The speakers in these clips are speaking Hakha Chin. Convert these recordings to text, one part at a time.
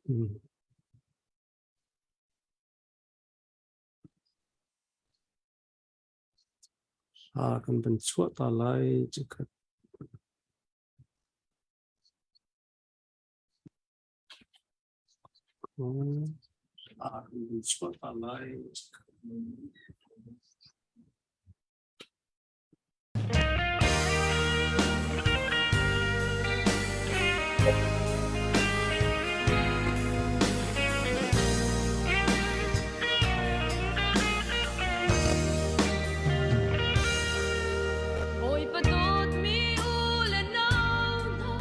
Hla kan van chuah ta lai cikhat. Hla kan van chuah ta lai. Bawipa dawtmi u le nau hna,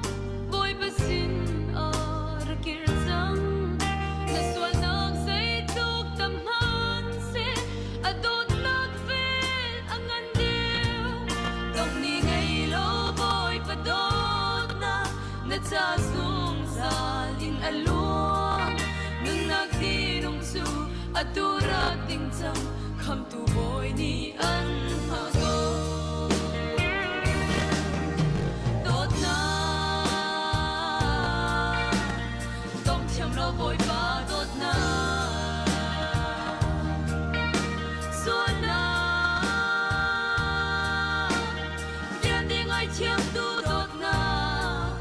Bawipa sin ah ra kir cang. Na sualnak zeitluk tam hmanhseh, a dawtnak vel a ngan deuh. Dongh ni ngei lo Bawipa dawtnak, na ca zungzal in a luang. Nunnak tinung cu atu rak ding cang, Khamtu Bawi nih an hngah ko. Dawtnak, dong thiam lo Bawipa dawtnak. Sualnak, vialte ngaithiamtu dawtnak.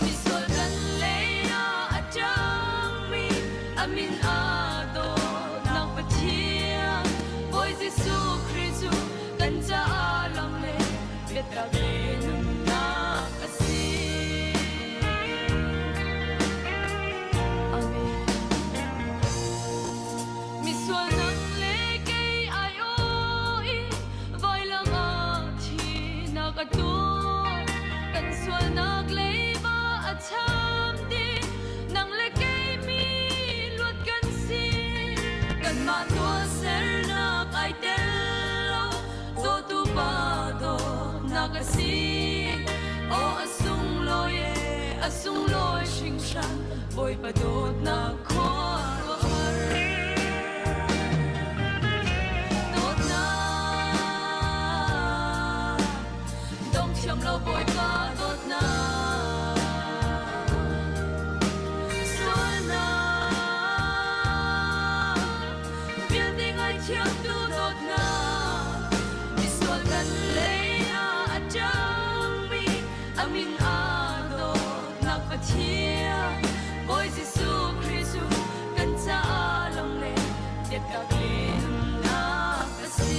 Misual kan lei ah a ṭangmi a min aa dawtnak Pathian. Bawi Jesuh Khrih cu kan caah lam le biatak le nunnak a si. Amen. Misual nang le kei ai aw i vailam ah thihnak a tuar. Kan sualnak leiba a cham dih. Nang le kei mi luat kan si. Kanmah tuahsernak ai tel lo. Dawtu pa dawtnak a si. Aw a sunglawi e, a sunglawi hringhran, Bawipa dawtnak khuaruahhar. Dawtnak, dong thiam lo Bawipa dawtnak. Sualnak, vialte ngaithiamtu dawtnak. Misual kan lei ah a ṭangmi a min aa dawtnak Pathian Bawi Jesuh Khrih cu kan caah lam le biatak le nunnak a si.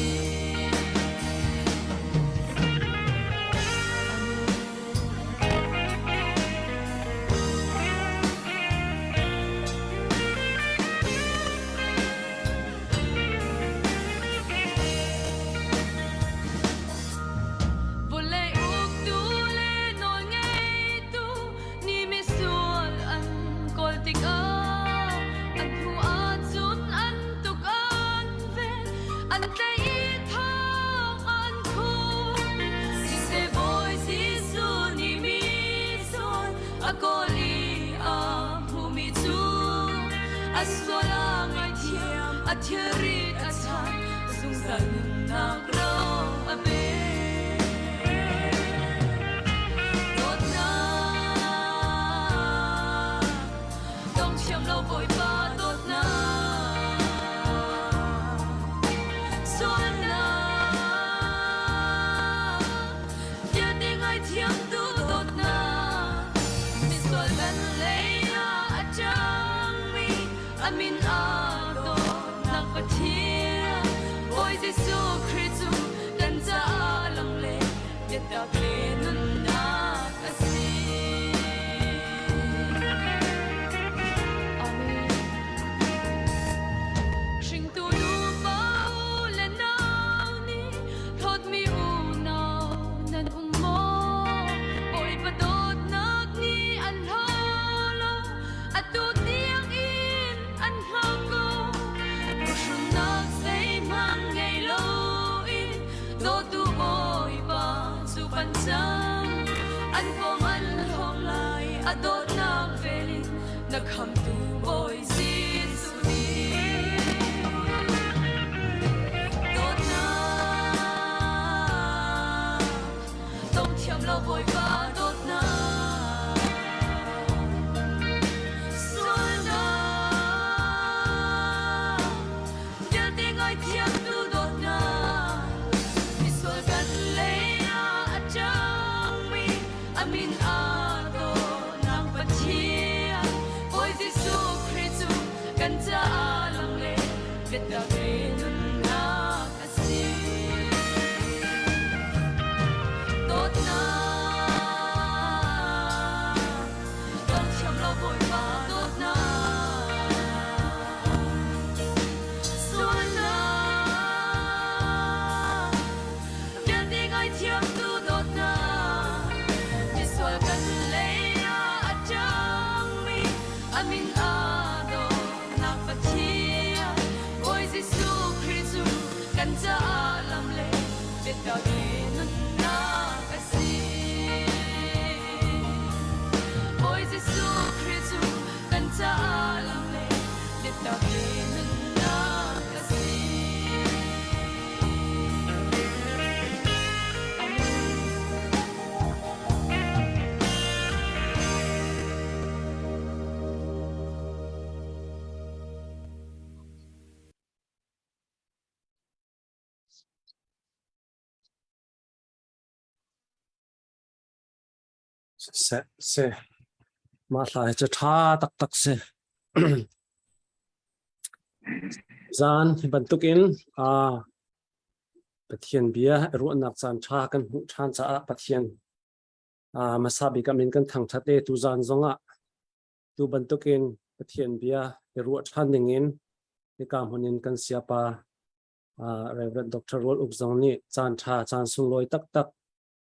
Vawlei uktu le nawlngeitu nih misual an kawl tikah an hnu ahcun an tuk an ven an tlaih i thong an khum. Siseh Bawi Jesuh nih misual a kawl i a hmuhmi cu a sual a ngaihthiam a thilrit a chan zungzal nunnak ro a pe. Dawtnak, dong thiam lo Bawipa dawtnak, sualnak, vialte ngaithiamtu dawtnak, misual kan lei ah a ṭangmi a min aa dawtnak Pathian Bawi Jesuh Khrih cu kan caah lam le biatak le nunnak a si. Amen. Hringtu nupa u le nau nih hlawtmi unau nan um maw? Bawipa dawtnak nih an hlaw lo, atu tiangin an hngak ko. Phuhrunnak zeihmanh ngei loin dawtu Bawipa cu pan cang. Dawtnak Kan thiam lo Bawipa dawtnak Sualnak Vialte ngaithiamtu dawtnak Misual kan lei ah a ṭangmi a min aa dawhnak Pathian Bawi Jesuh Khrih cu kan caah lam le biatak i nunnak a si. Bawi Jesuh Khrih cu kan caah lam le biatak i nunnak a si. Seh seh mah hla hi cu ṭha taktak si. Zan hi bantukin aa Pathian bia ruahnak caan ṭha kan hmuh ṭhan caah Pathian hmasa bik ah min kan thangṭhat i tuzan zongah tu bantukin Pathian bia i ruah ṭhan dingin hika hmun in kan siapa Reverend Dr. Rual Uk zong nih caan ṭha caan sunglawi taktak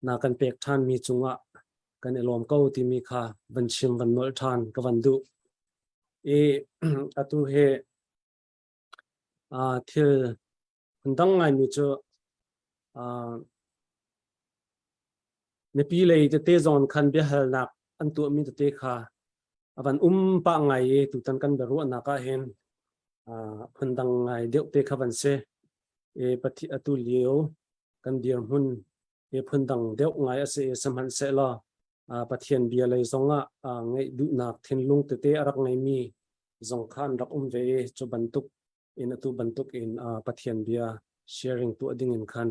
na kan pek ṭhanmi cungah kan i lawm ko timi kha van chim van nolh ṭhan ka van duh. I atu hi thil phundang ngaimi cu mipi lei tete zong khan biahalnak an tuahmi tete kha a van um pah ngai i tutan kan biaruahnak ah hin phundang ngai deuh te kha van si. I pathi atu lio kan dirhmun hi phundang deuh ngai a si i sihmanhsehlaw Pathian bia lei zongah ngeih duhnak thinlung tete a rak ngeimi zong kha an rak um ve i cu bantuk in atu bantuk in Pathian bia sharing tuah ding in khan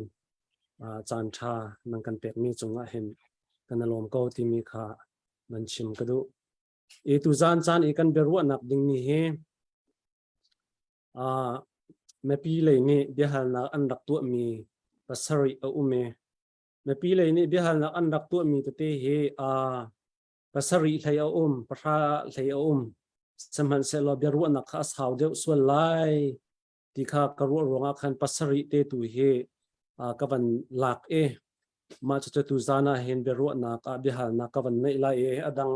caan ṭha nan kan pekmi cungah hin kan i lawm ko timi kha nan chim ka duh. I tuzaan caan i kan biaruahnak dingmi hi Mipi lei nih biahalnak an rak tuahmi pasarih a um i mipi lei nih biahalnak an rak tuahmi tete hi pasarih hlei a um, pahra hlei a um. Sihmanhsehlaw biaruahnak kha a sau deuh sual lai ti kha ka ruah ruangah khan pasarih te tu hi ka van lak i mah cucu tuzaan ah hin biaruahnak ah biahalnak ka van neih lai i a dang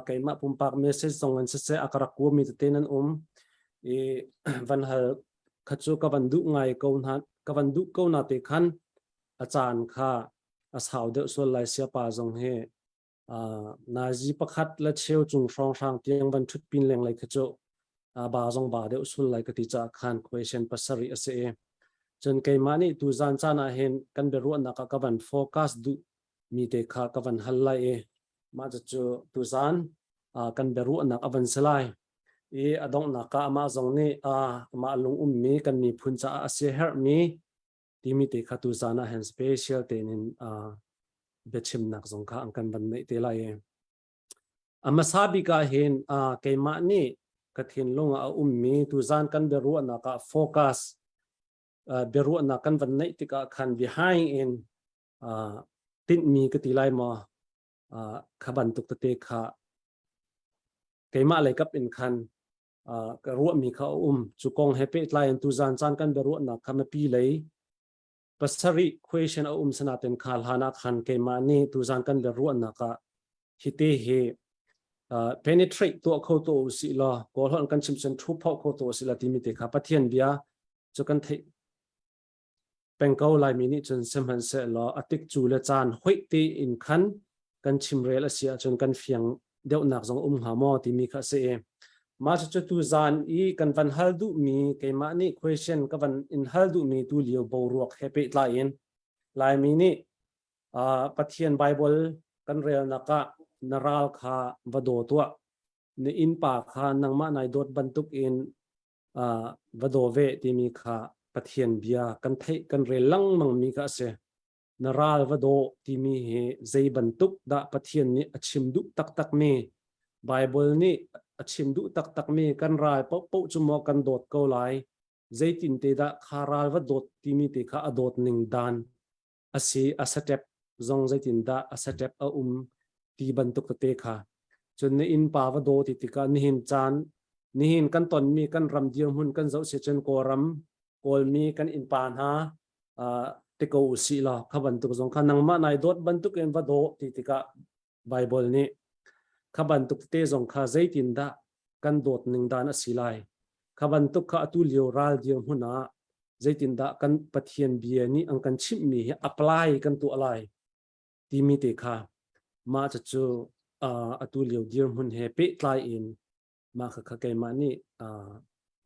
keimah pumpak message zong in siseh a ka rak kuami tete nan um i van hal kha cu ka van duh ngai ko hna ka van duh ko na te khan a caan kha a sau deuh sual lai sia pa zong hi nazi pakhat le cheu cung hrawng hrang tiang van thut pin leng lai kha cu ba zong ba deuh sul lai ka ti ca khan question pasarih a si i cun keimah nih tu zan caan ah hin kan biaruahnak ah ka van focus duh mi te kha ka van hal lai i Mah cucu tuzaan kan biaruahnak a van si lai. I a donghnak ah amah zong nih amah lung ummi kan miphun caah a siaherhmi timi te kha tuzaan ah hin special tein in biachimnak zong kha an kan van neih te lai i. A hmasa bik ah hin keimah nih ka thinlung ah a ummi tuzaan kan biaruahnak ah focus biaruahnak kan van neih tikah khan behind in tinhmi ka ti lai maw kha bantuk tete kha keimah lei kap in khan ka ruahmi kha a um. Cu kong he pehtlai in tuzaan caan kan biaruahnak kha mipi lei pasarih question a um sanaten kha hlan ah khan keimah nih tuzaan kan biaruahnak ah hite hi penetrate tuah kho to usih law kawl holh kan chim cun thu pho kho to usih law timi te kha Pathian bia cu kan theih peng ko Laimi nih cun sihmanhsehlaw a tikcu le caan hoih tein khan kan chimrel a si ahcun kan fiang deuhnak zong um hnga maw timi kha a si i mah cucu tuzaan i kan van hal duhmi keimah nih question ka van in hal duhmi tu lio boruak he pehtlai in Laimi nih Pathian Bible kan relnak ah na ral kha va daw tuah na innpa kha nangmah nai dawt bantuk in va daw ve timi kha Pathian bia kan theih kan rel lengmang mi kha a si. Na ral va daw timi hi zei bantuk dah Pathian nih a chim duh taktak mi Bible nih a chim duh taktak mi kan ral paohpaoh cu maw kan dawt ko lai zeitin te dah kha ral va dawt timi te kha a dawt ning dan a si a step. zong zeitindah a step a um ti bantuk tete kha. Cun na innpa va daw ti tikah nihin caan nihin kan tonmi kan ram dirhmun kan zoh si cun Kawlram Kawlmi kan innpa hna te ko usih law kha bantuk zong kha nangmah nai dawt bantuk in va daw ti tikah Bible nih kha bantuk te zong kha zeitindah kan dawt ning dan a si lai. Kha bantuk kha atu lio ral dirhmun ah zeitindah kan Pathian bia nih an kan chimhmi hi apply kan tuah lai timi te kha mah cucu atu lio dirhmun he pehtlai in mah kha kha keimah nih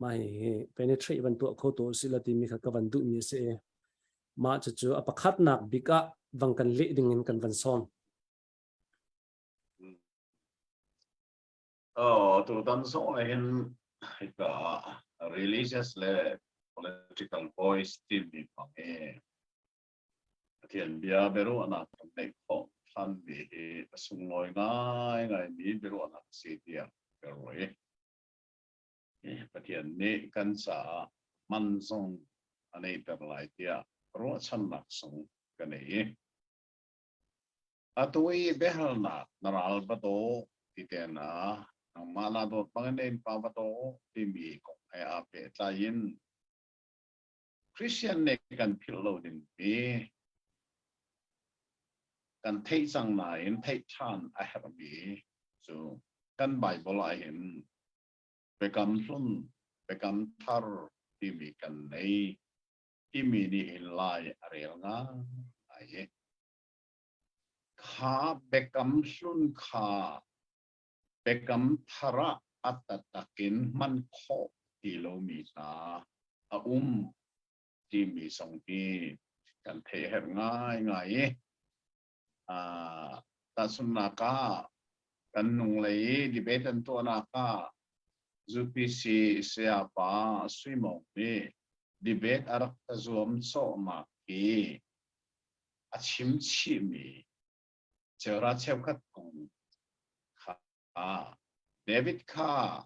mah hi penetrate van tuah kho tu si la timi kha ka van duhmi a si i mah cucu a pakhatnak bik ah vang kan leh ding in kan van sawm. Oh, tutan zong ah hin hika religious le political voice timi bang hi Pathian bia biaruahnak kan neih khawh ṭhanmi hi a sunglawi ngaingaimi biaruahnak a si tiah ka ruah i Pathian nih kan caah man zong a neihter lai tiah ruahchannak zong ka nei i atu i biahalnak na ral va daw ti te na nangmah naa dawt bangin na innpa va daw timi kong he aa pehtlai in Christian nih kan philh lo dingmi kan theih cang nain theih ṭhan a herhmi cu kan Bible ah hin Biakam Hlun, Biakam Thar timi kan nei timi nih hin lai a rel ngai. Kha Biakam Hlun kha Biakam Thar ah a taktak in hman khawh ti lomi hna a um timi zong hi kan theih a herh ngaingai i tahchunhnak ah kan hnunglei i debate an tuahnak ah UPC sayapa Sui Mawng nih debate a rak ka zuam cawhnak hi a chim chihmi cheuhra cheukhat kong kha David kha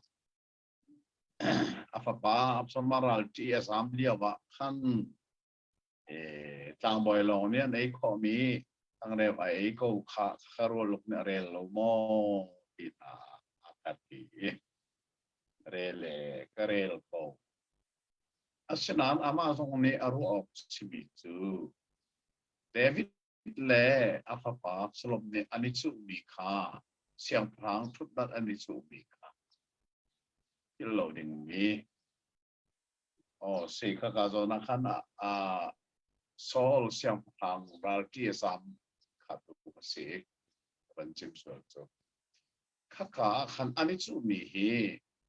a fapa Absalom ralṭi a zam lio ah khan tlangbawi lawng nih an ei khawhmi changreu a ei ko kha ka rualuk nih a rel lo maw ti hna a ka ti i rel le ka rel ko. Asinain amah zong nih a ruah awk simi cu David le a fapa Absalom nih an i cuhmi kha siangpahrang ṭhutdan an i cuhmi kha thil lo dingmi aw si khaka zawn ah khan a Saul siangpahrang ralṭi a zam kha tu a si van chim sual cu khaka ah khan an i cuhmi hi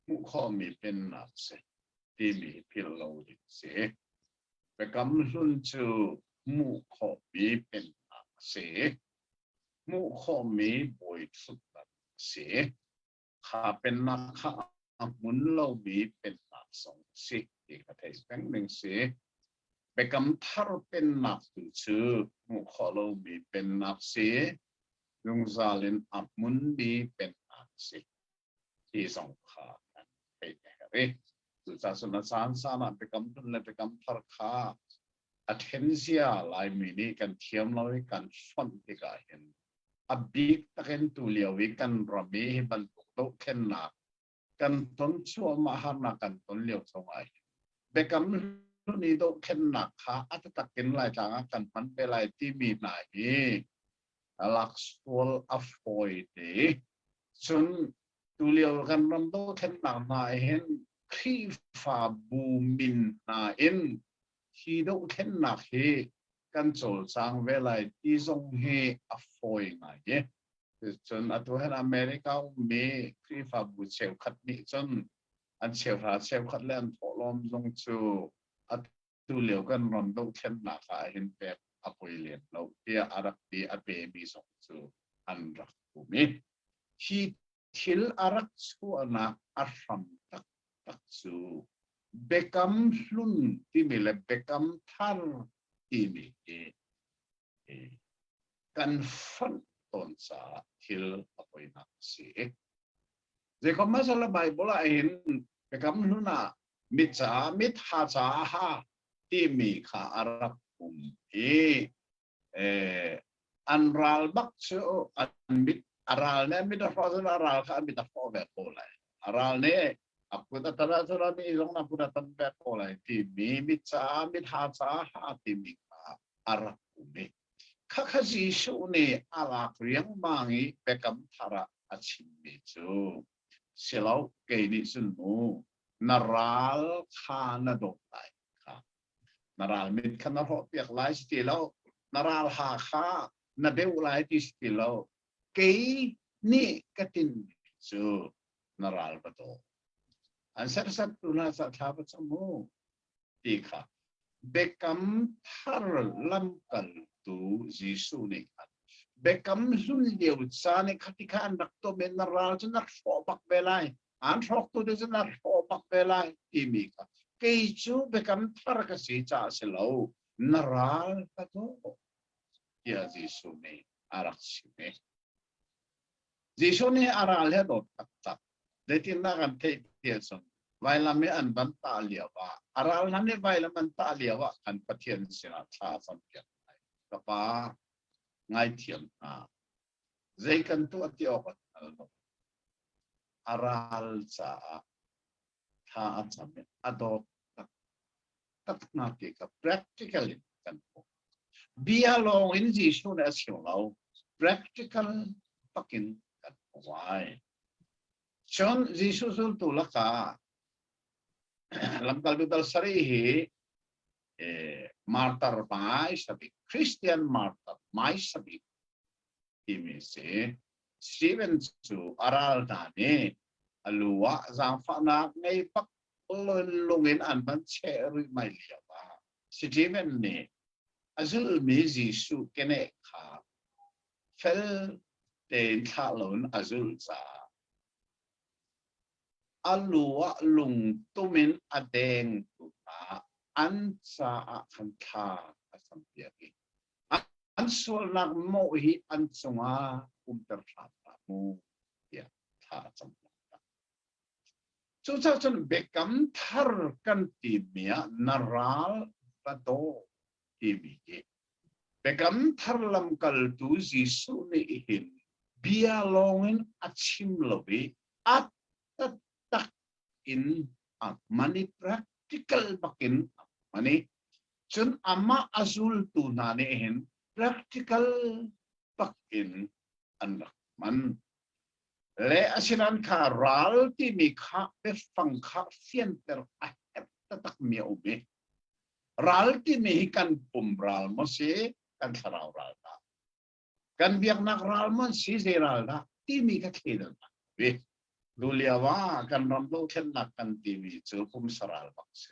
hmuh khawhmi pennak si timi philh lo ding si. Biakam hlun cu hmuh khawhmi pennak a si. Hmuh khawhmi bawi ṭhutdan a si. Kha pennak kha a hmun lomi pennak zong a si ti kha theih peng ding si. Biakam thar pennak tu cu hmuh khawh lomi pennak si. Zungzal in a hmunmi pennak a si. Ti zong kha kan theih a herh i cucaah cun a caan caan ah biakam hlun le biakam thar kha a ṭhen zia Laimi nih kan thiam lo i kan fonh tikah hin a bik takin tu lio i kan ram i hi bantuk dohthlennak kan ton cuahmah harnak kan ton lio zongah hin biakam hlun i dohthlennak kha a taktak in Laitlang ah kan hman ve lai timi hna hi laksual a fawi te. Cun tulio kan ram dothlennak hna hin Khrihfabu min hna in hi dothlennak hi kan cawlcang ve lai ti zong hi a fawi ngai i cun atu hin America ummi Khrihfabu cheukhat nih cun an cheuhra cheukhat le an thawhlawm zong cu atu lio kan ram dohthlennak ah hin pek a poi lem lo tiah a rak ti a pemi zong cu an rak um i hi thil a rak chuahnak a hram taktak cu biakam hlun timi le biakam thar timi hi kan fonh tawn caah thil a poinak a si. Zeikom hmasa Bible ah hin biakam hlun ah mit caah mit ha caah ha timi kha a rak um i. An ral bak cu an mit a ral nih a mit a hrawh cun a ral kha a mit a hrawh ve ko lai. A ral nih a kut a tan ahcun a mi zong a kut a tan ve ko lai timi mit caah mit ha caah ha timi kha a rak um i khakha Jesuh nih a lak riangmang i biakam thar ah a chimmi cu silo kei nih cun mu na ral kha na dawt lai kha na ral mit kha na hrawh piak lai si ti lo na ral ha kha na deuh lai ti si ti lo kei nih ka tin cu na ral va daw an serhsat tu hna ca thla va cam u ti kha biakam thar lamkaltu Jesuh nih khan biakam hlun lio caan i khati kha an rak tuah men na ral cu na hrawh bak ve lai an hrawktu te cu na hrawh bak ve lai timi kha kei cu biakam thar ka si caah si lo na ral ka daw tiah Jesuh nih a rak chim i Jesuh nih a ral he dawt taktak. Zeitindah kan theih ti ahcun vailam i an van tah lio ah a ral hna nih vailam an tah lio ah khan Pathian sinah thla a campiak lai. Ka pa, ngaithiam hna. Zei kan tuah ti awk an hngal lo. A ral caah thla a cam i a dawt taktak hna ti kha practical in kan hmuh. Bia lawng in Jesuh nih a chim lo. Practical takin kan hmuh ai. Cun Jesuh zultu lakah lamkaltu dal sarih hi martar hmaisa bik Christian martar hmaisa bik timi si. Stephen cu a ral hna nih a lu ah zaangfahnak ngei bak lung in an van cheh rih mai lio ah Stephen nih a zulmi Jesuh keneh kha fel tein thlah loin a zulh caah a lu ah lungtum in a dengtu hna an caah khan thla a campiak i an sualnak mawh hi an cungah umter hram hlah mu tiah thla a cam. Cucaah cun biakam thar kan timi ah na ral va daw timi hi biakam thar lamkaltu Jesuh nih hin bia lawngin a chim lo i a taktak in a hman i practical bakin a hman i cun amah a zultu hna nih hin practical bakin an rak hman. Le asinain kha ral timi kha biafang kha fianter a herh taktak mi a um i ral timi hi kan pum ral maw si kan thlarau ral dah kan biaknak ral maw si zei ral dah timi kha thleidannak bi lu lio ah kan ram dothlennak kan timi cu pumsa ral bak si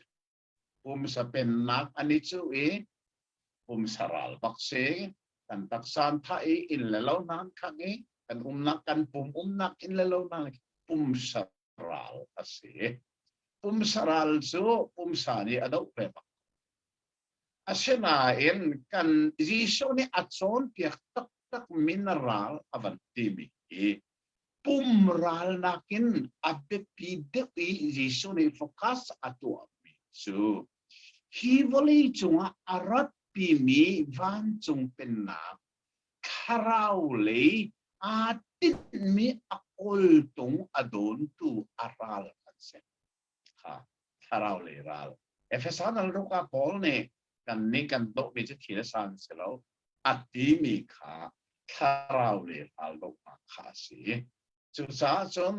pumsa pennak an i cuh i pumsa ral bak si kan taksa an thah i inn le lo hna an khangh i kan umnak kan pum umnak inn le lo hna pumsa ral a si pumsa ral cu pumsa nih a doh ve bak asinain kan Jesuh nih a cawnpiak taktak min ral a van timi hi pum ral nakin a biapi deuh i Jesuh nih focus a tuahmi cu hi vawlei cungah a ratpimi vancung pennak thlarau lei aa tinhmi a kawltung a dawntu a ral kan si. Kha thlarau lei ral. Efesa dal ruk ah Paul nih kan nih kan dohmi cu thil a san si lo a timi kha thlarau le ral dohnak kha a si. Cucaah cun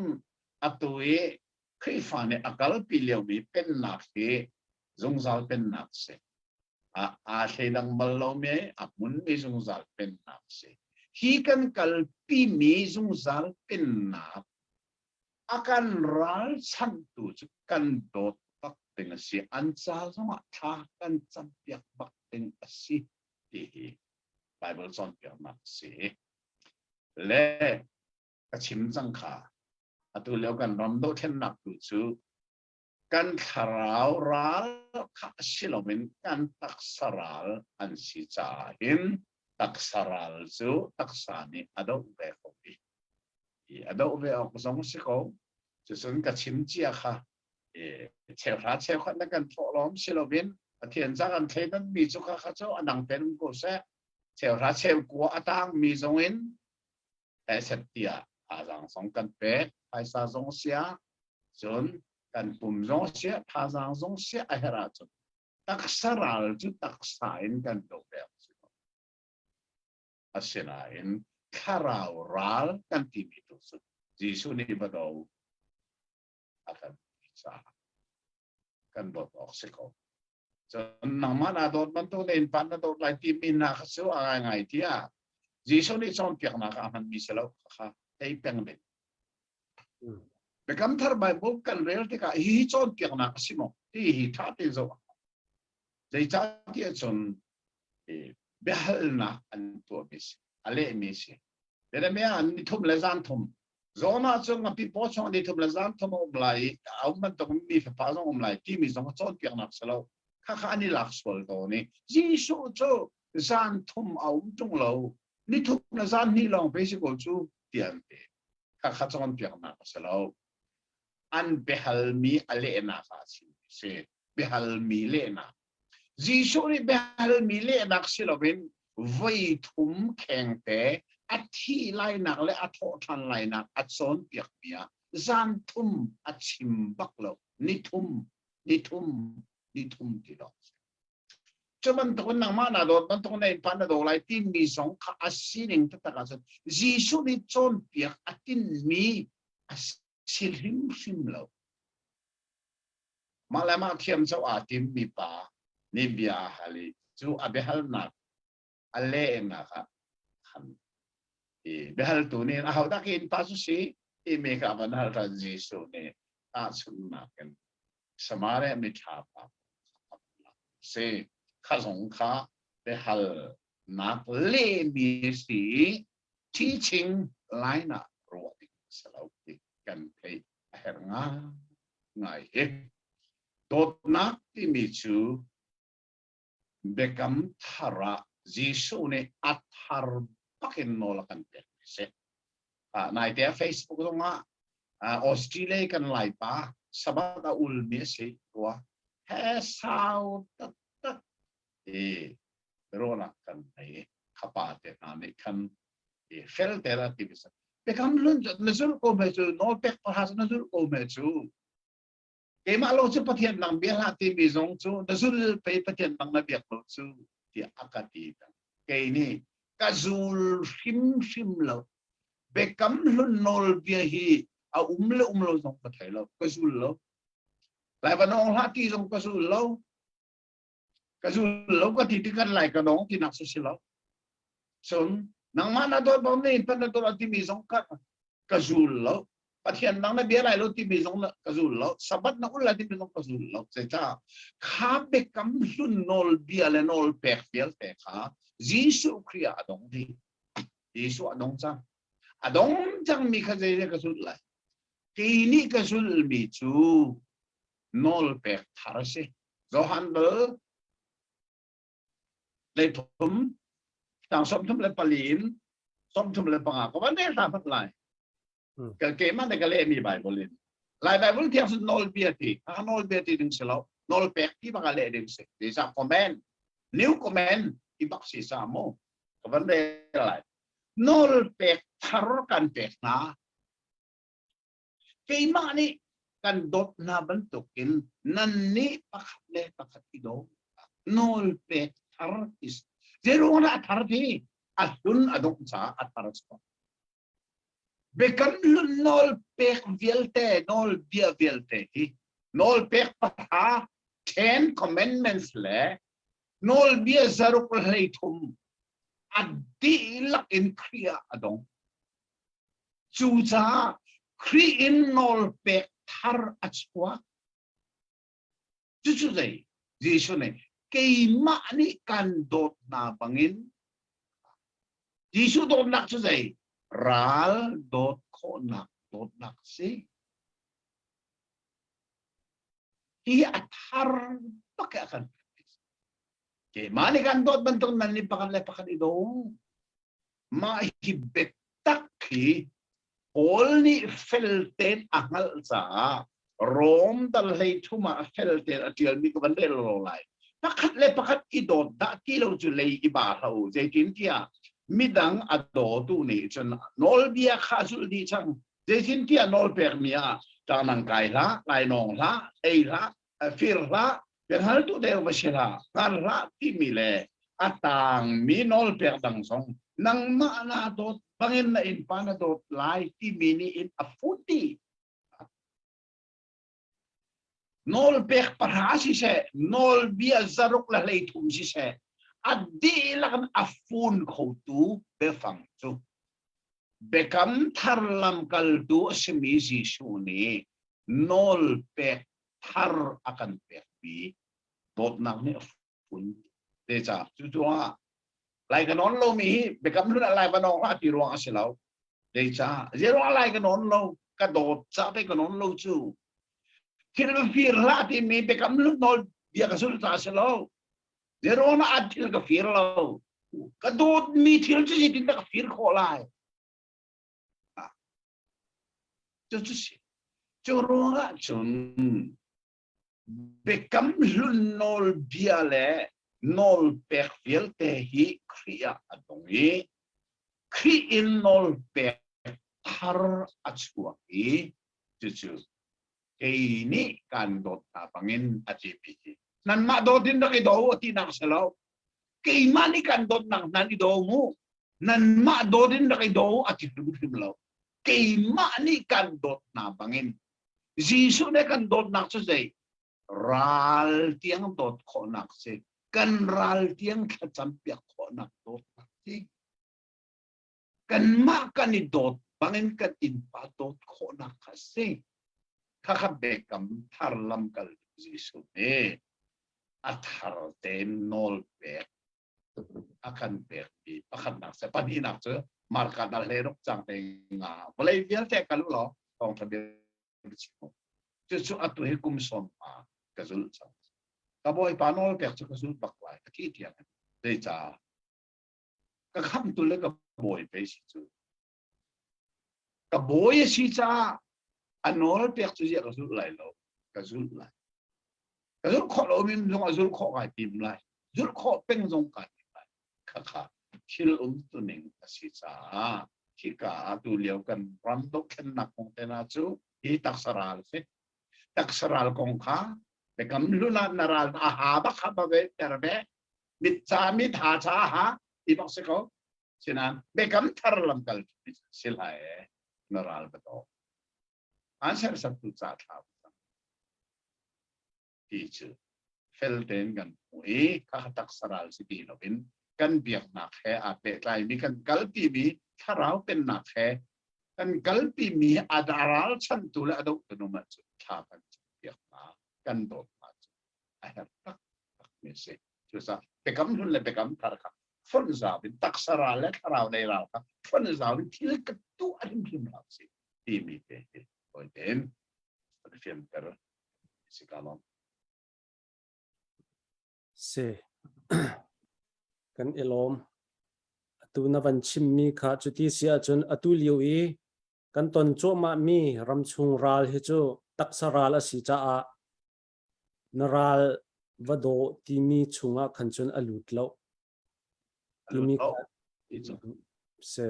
atu i Khrihfa nih a kalpi liomi pennak hi zungzal pennak a si. Aa thleidang bal lomi a hmunmi zungzal pennak a si. Hi kan kalpimi zungzal pennak a kan ralchanhtu cu kan dawt bak ding a si. An ca zongah thla kan campiak bak ding a si ti hi Bible cawnpiaknak a si. Le ka chim cang kha atu lio kan ram dohthlennak tu cu kan thlarau ral kha si loin kan taksa ral an si caah hin taksa ral cu taksa nih a doh ve ko i a doh ve awk zong si ko cucun ka chim cia kha cheuhra cheukhat na kan thawh lawm si loin Pathian ca kan thleidan mi cu kha kha cu a dang ten ko seh. Cheuhra cheukua a tangmi zong in set tiah thazaang zong kan pek, phaisa zong sia, cun kan pum zong sia, thazaang zong sia a herh ahcun taksa ral cu taksa in kan do pek si ko. Asinain thlarau ral kan timi tu cu Jesuh nih va do a kan ti caah kan dawt awk si ko. Cun nangmah naa dawt bantuk na innpa na dawt lai timi hna kha cu a ngaingai tiah Jesuh nih cawnpiaknak ah a hmanmi si lo kha thei peng ding. Biakam Thar Bible kan rel tikah hihi cawnpiaknak a si maw ti hi ṭha tein zoh a hau. Zeicahtiah cun biahalnak an tuahmi si, a lehmi si. Jeremiah ni thum le zan thum Jonah cu ngapi paw chung ni thum le zan thum a um lai i a um bantuk mi fapa zong um lai timi zong cawnpiaknak si lo. Khakha an i lak sual tawn i Jesuh cu zan thum a um ṭung lo ni thum le zan hnih lawng pe si ko cu ti an ti. Khakha cawnpiaknak a si lo. An biahalmi a lehnak ah a chimmi si. Biahalmi lehnak. Jesuh nih biahalmi lehnak si loin voi thum khengte a thih lainak le a thawh ṭhan lainak a cawnpiakmi ah zan thum a chim bak lo. Ni thum, ni thum, ni thum ti lawng si. Cu bantukin nangmah naa dawt bantuk na innpa na daw lai timi zong kha a sining taktak ahcun Jesuh nih cawnpiak a tinmi a si hrimhrim lo. Mah le mah thiam co aa timmi pa nih bia a hal i cu a biahalnak a lehnak ah khan i biahaltu nih ahodah ka innpa cu si timi kha a van hal ṭhan Jesuh nih tahchunhnak in Samaria miṭha pa si kha zong kha biahalnak lehmi si teaching line ah ruah ding a si lo ti kan theih a herh ngai hi. Dawtnak timi cu biakam thar ah Jesuh nih a thar bak in nawl a kan pek mi si. Naite ah Facebook zong ah Australia kan Laipa Sabbath a ulmi a si rua. He sau taktak i ruahnak kan nei. Khapa te hna nih khan i fel te la ti bisa. Biakam hlun na zulh ko me cu nawl pek pahra na zulh ko me cu keimah lo cu Pathian dang bia hlah timi zong cu na zul pei Pathian dang na biak lo cu tiah a ka ti peng. Kei nih ka zul hrimhrim lo. Biakam hlun nawlbia hi a um le um lo zong ka thei lo, ka zul lo. Lai va nawng hlah ti zong ka zul lo. Ka zul lo ka ti ti kan lai ka nawng ti nak si lo. Cun nangmah na dawt bang ne pan na dawt timi zong ka ka zul lo. Pathian nang na bia lai lo timi zong ka zul lo. Sabbath na ul lai timi zong ka zul lo. Zeicah kha biakam hlun nawlbia le nawl pek vialte kha Jesuh Khrih ah a dong dih. Jesuh a dong cang. A dong cangmi kha zei ka zulh lai? Kei nih ka zulhmi cu nawl pek thar a si. Johan bal leithum tang 34 in 35 ka van rel hna hmanh lai. Ka keimah ne ka lehmi Bible in. Lai Bible thiang sun nawlbia ti. A nawlbia ti ding si lo. Nawl pek ti bak a leh ding si. Ti sa command. New command ti bak si sa mu. Ka van rel lai. Nawl pek thar kan pek hna. Keimah nih kan dawt hna bantukin nannih pakhat le pakhat i daw. Nawl pek thar is zeiruang dah a thar ti? A hlun a dongh caah a thar a chuak. Biakam hlun nawl pek vialte, nawl bia vialte hi nawl pek pahra, Ten Commandments le nawlbia zaruk le 13 a dihlak in Khrih ah a dong. Cucaah Khrih in nawlpek thar a chuak. Cucu zei? Jesuh nih keimah nih kan dawt hna bangin Jesuh dawtnak cu zei? Ral dawt khawhnak dawtnak a si. Hi a thar bak a kan Keimah nih kan dawt bantuk nan nih pakhat le pakhat i daw. Mah hi biatak hi Paul nih fel tein a hngalh caah Rom dal 13 ah fel tein a ṭialmi ka van rel lo lai. Pakhat le pakhat i dawt dah ti lo cu lei i ba hlah u. Zeitintiah midang a dawtu nih cun nawlbia kha a zulh dih cang. Zeitintiah nawlpekmi ah ṭanang kai hlah, lainawng hlah, ei hlah, fir hlah, biahngaltu deu va si hlah, hngar hlah timi le a tangmi nawlpek dang zong nangmah naa dawt bangin na innpa na dawt lai timi nih in a fut dih. Nawlpek pahra siseh, nawlbia zaruk le 13 siseh, a dihlak in a fun khotu biafang cu Biakam Thar lamkaltu a simi Jesuh nih nawlpek thar a kan pekmi dawtnak nih a fun. Zeicah? Cucaah lai ka nawn lomi hi Biakam Hlun ah lai va nawng hlah ti ruang a si lo. Zeicah? Zeiruang ah lai ka nawn lo? Ka dawt cah pei ka nawn lo cu. Thil fir hlah timi Biakam Hlun nawl bia ka zulh caah a si lo. Zeiruang ah an thil ka fir lo? Ka dawtmi thil cu zeitindah ka fir khawh lai? Cucu si. Cu ruangah cun Biakam hlun nawlbia le nawlpek vialte hi Khrih ah a dong i Khrih in nawlpek thar a chuak i cucu kei nih kaan dawt hna bangin a timi hi nanmah dawt in rak i daw u a tinak si lo. Keimah nih kan dawtnak nan i daw mu. Nanmah dawt in rak i daw u a ti hrimhrim lo. Keimah nih kan dawt hna bangin Jesuh nih kan dawtnak cu zei? Ral tiang dawt khawhnak si. Kan ral tiang thlacam piak khawhnak dawtnak si. Kanmah kan i dawt bangin kan innpa dawt khawhnak kha si. Khakha biakam thar lamkal Jesuh nih a thar tein nawl pek a kan pekmi pakhatnak se pahnihnak cu Marka dal hle ruk cang te nga vawlei vialte kal u law thawngtha bia chim u. Cucu atu hi kum sawm pa ka zulh cang. Ka bawipa nawl pek cu ka zul bak lai ka thi tiang zeicah ka khamtu le ka bawi pei si cu ka bawi a si caah a nawl pek cu ziah ka zulh lai lo ka zulh lai ka zulh khawh lo min zong a zulh khawh kai tim lai zulh khawh peng zong kai tim lai khakha thil um tu ning a si caah khika ah tu lio kan ram dohthlennak kong te na cu hi taksa ral si taksa ral kong kha biakam hlun ah na ral a ha bak ha ba ve ter ve mit ca mit ha cha ha ti bak si ko Sinain biakam thar lamkal si lai e na ral va daw. An serhsattu ca thla ti cu fel tein kan hmu i kha taksa ral si ti loin kan biaknak he aa pehtlaimi kan kalpimi thlarau pennak he kan kalpimi a ral chantu le a dohtu num ah cun thla kan piak hna kan dawt hna cu a herh tak takmi a si. Cucaah biakam hlun le biakam thar kha fonh zau in taksa ral le thlarau lei ral kha fonh zau in thil ka tuah hrimhrim hlah usih timi te hi tawi tein kan fianter si ka lawm. Si. Kan i lawm. Atu na van chimmi kha cuti si ahcun atu lio i kan ton cuahmahmi ramchung ral hi cu taksa ral a si caah Na ral va daw timi chungah khan cun a lut lo. Timi si.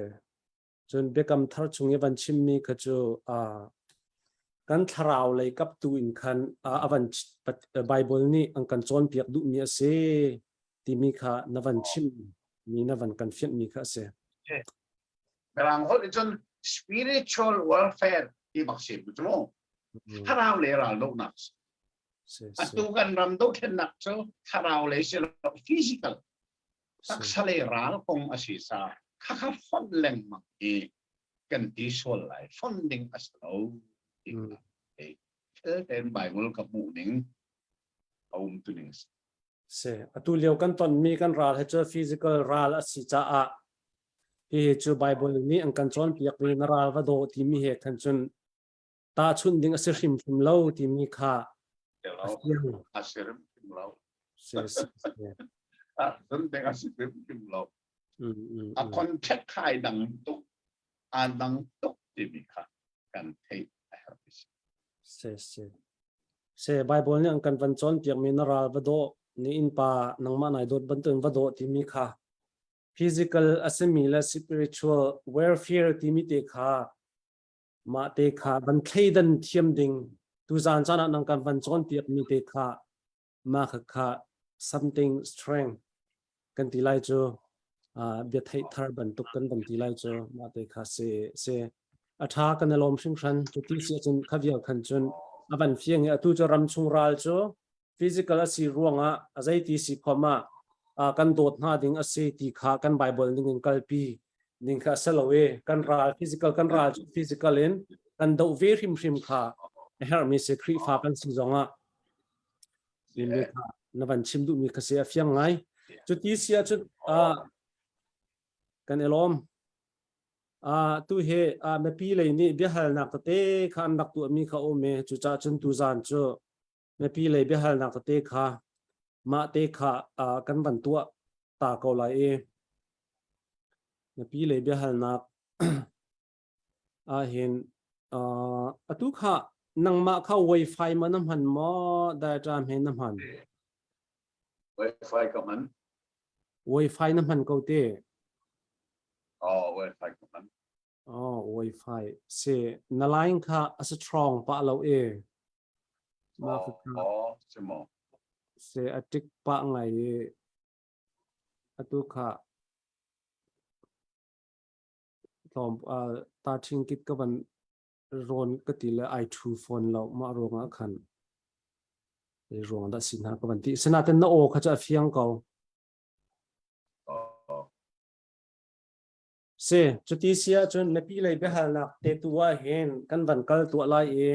Cun biakam thar chung i van chimmi kha cu kan thlarau lei kap tu in khan a van Bible nih an kan cawnpiak duhmi a si timi kha na van chim mi na van kan fianhmi kha a si. Mirang holh cun spiritual warfare ti bak si cu thlarau le ral dohnak atu kan ram dohthlennak cu thlarau lei si lo physical taksa lei ral kong a si sa khakha fonh lengmang i kan ti sual lai fonh ding a si lo fel tein Bible ka hmuh ning a um tu ning si Si. Atu lio kan tonmi kan ral hi cu physical ral a si caah hihi cu Bible nih an kan cawnpiakmi na ral va daw timi he khan cun tahchunh ding a si hrimhrim lo timi kha a fiang. A si hrimhrim lo. Si, si, si. Tahchunh ding a si hrimhrim lo. A contact kha ai dang tuk, aa dang tuk timi kha kan theih a herh si. Si, si. Se Bible nih an kan van cawnpiakmi na ral va daw. Na innpa nangmah nai dawt bantukin va daw timi kha physical a simi le spiritual welfare timi te kha mah te kha van thleidan thiam ding tuzan caan ah nang kan van cawnpiak mi te kha mah kha kha something strength kan ti lai cu bia theih thar bantuk kan van ti lai cu mah te kha si si a tha kan i lawm hringhran cu ti si ahcun kha vial khan cun a van fiang i atu cu ram chung ral cu physical a si ruangah a zeiti si khom ah kan dawt hna ding a si ti kha kan Bible ning in kalpi ding kha a si lo i kan ral physical kan ral cu physical in kan doh ve hrimhrim kha a herhmi si. Khrihfa kan si zongah timi kha na van chim duhmi kha si a fiang ngai. Cuti si ahcun kan i lawm. Tu hi mipi lei nih biahalnak tete kha an rak tuahmi kha um i cucaah cun tuzan cu mipi lei biahalnak tete kha mah te kha kan van tuah ta ko lai i mipi lei biahalnak ahhin atu kha nangmah kha wifi ma na hman maw, data hme na hman? Wifi ka hman. Wifi na hman ko te? Oh, wifi ka hman. Oh, wifi si na line kha a strong pa lo e. Ma Oh, oh, si maw. Se a tik pa ngai i atu kha tlawm ta ṭhing kit ka van rawn ka ti le ai ṭhu fawn lo. Mah ruangah khan zei ruang dah si hna ka van ti. Sinain na aw kha cu a fiang ko. Si, cuti si ahcun mipi lei biahalnak te tu ah hin kan van kal tuah lai i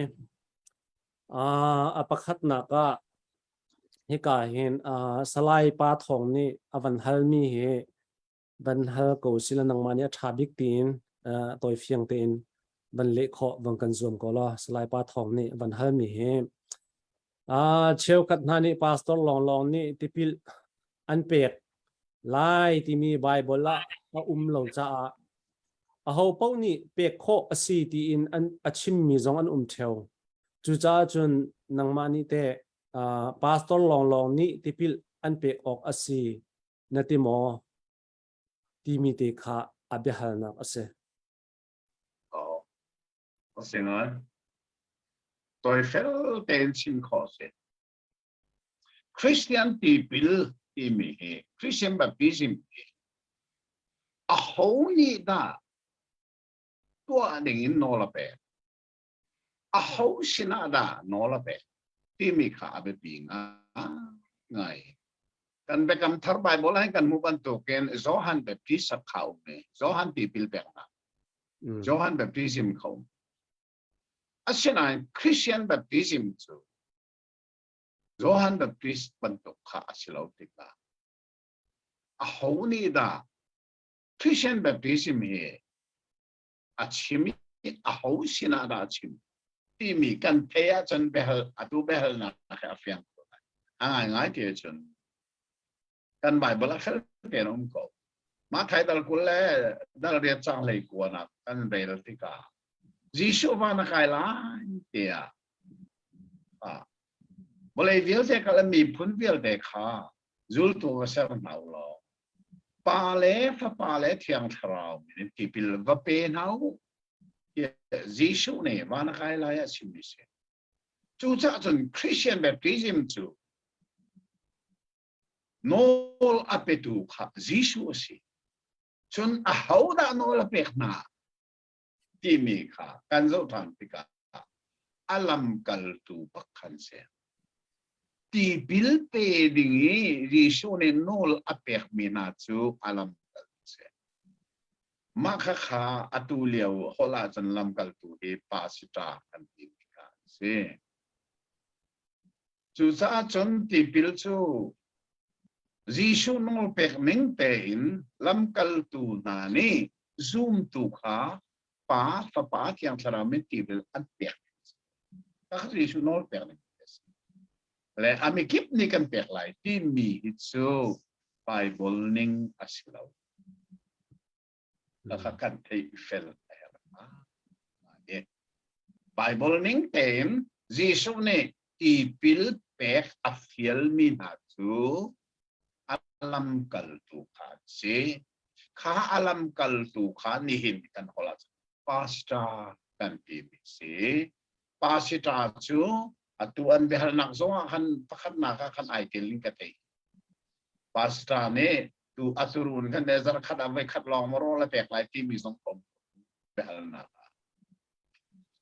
a pakhatnak ah hika hin Salai Pa Thawng nih a van halmi hi van hal ko sila nangmah nih a ṭha bik tiin tawifiang tein van leh khawh van kan zuam ko law. Salai Pa Thawng nih van halmi hi cheukhat hna nih pastor lawnglawng nih tipil an pek lai timi Bible ah a um lo caah aho paoh nih pek khawh a si tiin an a chimmi zong an um ṭheo. Cucaah cun nangmah nih teh pastor lawnglawng nih tipil an pek awk a si na ti maw timi te kha a biahalnak a si. Oh, a si ngai. Toi fel tein chim khawh si. Christian tipil timi hi, Christian baptism hi, a ho nih dah tuah ding in nawl a pek? Aho sinah dah nawl a pek timi kha a biapi ngai. Kan Biakam Thar Bible ah kan hmuh bantukin Johan Baptist kha um i Johan tipil peknak, Johan baptism kha um. Asinain Christian baptism cu Johan Baptist bantuk kha a si lo tikah aho nih dah Christian baptism hi a chim i aho sinah dah a chim timi kan theih ahcun biahal atu biahalnak he a fiang ko lai. A ngaingai ti ahcun kan Bible a fel tein a um ko. Matthai dal 20 le dal 8 cang 19 nak kan rel tikah Jesuh van a kai lai tiah vawlei vialte kal miphun vialte kha zultu va ser hna u law Pa le Fapa le Thiang Thlarau min in tipil va pe hna u tiah Jesuh nih van a kai lai ah chimmi si. Cucaah cun Christian baptism cu nawl a petu kha Jesuh a si. Cun ahodah nawl a pek hna timi kha kan zoh ṭhan tikah a lamkaltu bak khan si. Tipil pe ding i Jesuh nih nawl a pekmi hna cu a lamkaltu si. Mah khakha atu lio holh ahcun lamkaltu hi pasita kan timi kha an si. Cucaah cun tipil cu Jesuh nawlpek ning tein lamkaltu hna nih zumtu kha Pa, Fapa, Thiang Thlarau min tipil an pek. Kha Jesuh nawlpek ning a si. Le a mikip nih kan pek lai timi hi cu Bible ning a si lo. Kha kan theih fel a herh. Bible ning tein Jesuh nih tipil pek a fialmi hna cu. cu a lamkaltu kha an si. Kha a lamkaltu kha nihin kan holh ahcun pastor kan timi si. Pastor cu atu an biahalnak zongah khan pakhatnak ah khan ai tel in ka thei. Pastor nih tu aturun kan le zarkhat ah voikhat lawng maw rawl a pek lai timi zong kom biahalnak ah.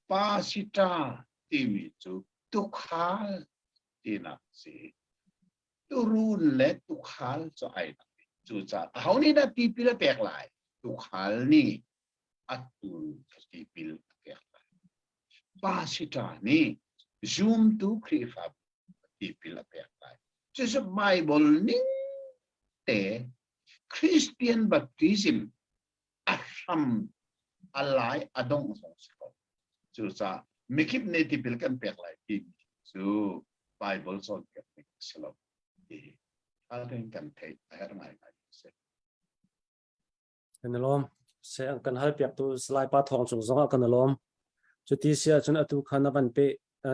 Pastor timi cu tukhal tinak si. Turun le tukhal cu ai dang. Cucaah aho nih dah tipil a pek lai? Tukhal nih a tuu tipil a pek lai. Pastor nih zumtu Khrihfabu tipil a pek lai. Cucu Bible ning te Christian baptism a hram a lai a dongh zong si ko. Cucaah mikip nih tipil kan pek lai timi cu Bible cawnpiak ning a si lo. Hi kan theih a herh ngaingai a si. Kan i lawm. Se an kan hal piak tu Salai Pa Thawng cung zongah kan i lawm. Cuti si ahcun atu kha na van pe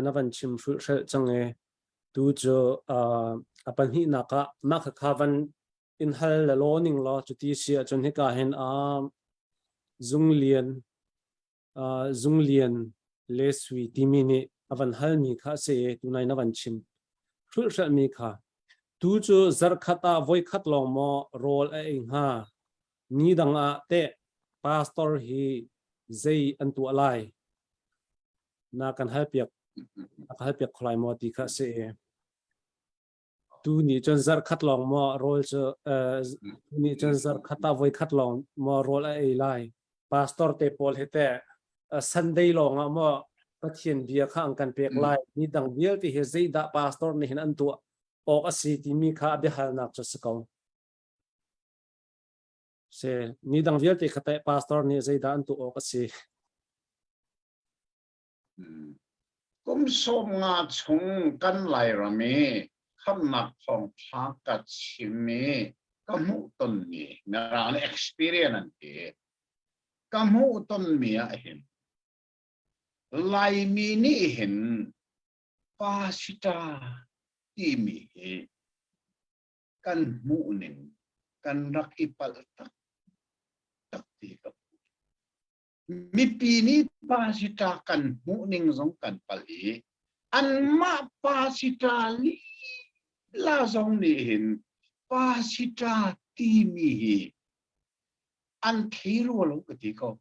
na van chim hrulh cang e. Tu cu a pahnihnak ah mah kha van in hal le law ning law cuti si ahcun hika hin zunglian Zunglian le Sui timi nih a van halmi kha a si i tunai na van chim hrulhhrelhmi kha tu cu zarhkhat ah voikhat lawng maw rawl a ei hnga ni dang ah teh pastor hi zei an tuah lai na kan halpiak a ka halpiak kho lai maw ti kha a si i Tu nih cun zarhkhat lawng maw rawl cu tu nih cun zarhkhat ah voikhat lawng maw rawl a ei lai. Pastor te pawl hi teh Sunday lawng ah maw Pathian bia kha an kan pek lai. Ni dang vialte hi zeidah pastor nih hin an tuah awk a si timi kha a biahalnak cu a si ko. Si ni dang vialte kha teh pastor nih zeidah an tuah awk a si. Kum 50 chung kan Lairam i khamnak thawngṭha ka chim i ka hmuhtonmi Mirang nih experience an ti. Ka hmuhtonmi ah hin Laimi nih hin pastor timi hi kan hmuhning kan rak i palh taktak ti ka hmuh. Mipi nih pasita kan hmuhning zong kan palh i anmah pasita lila zong nih hin pasita timi hi an thei rua lo ka ti ko.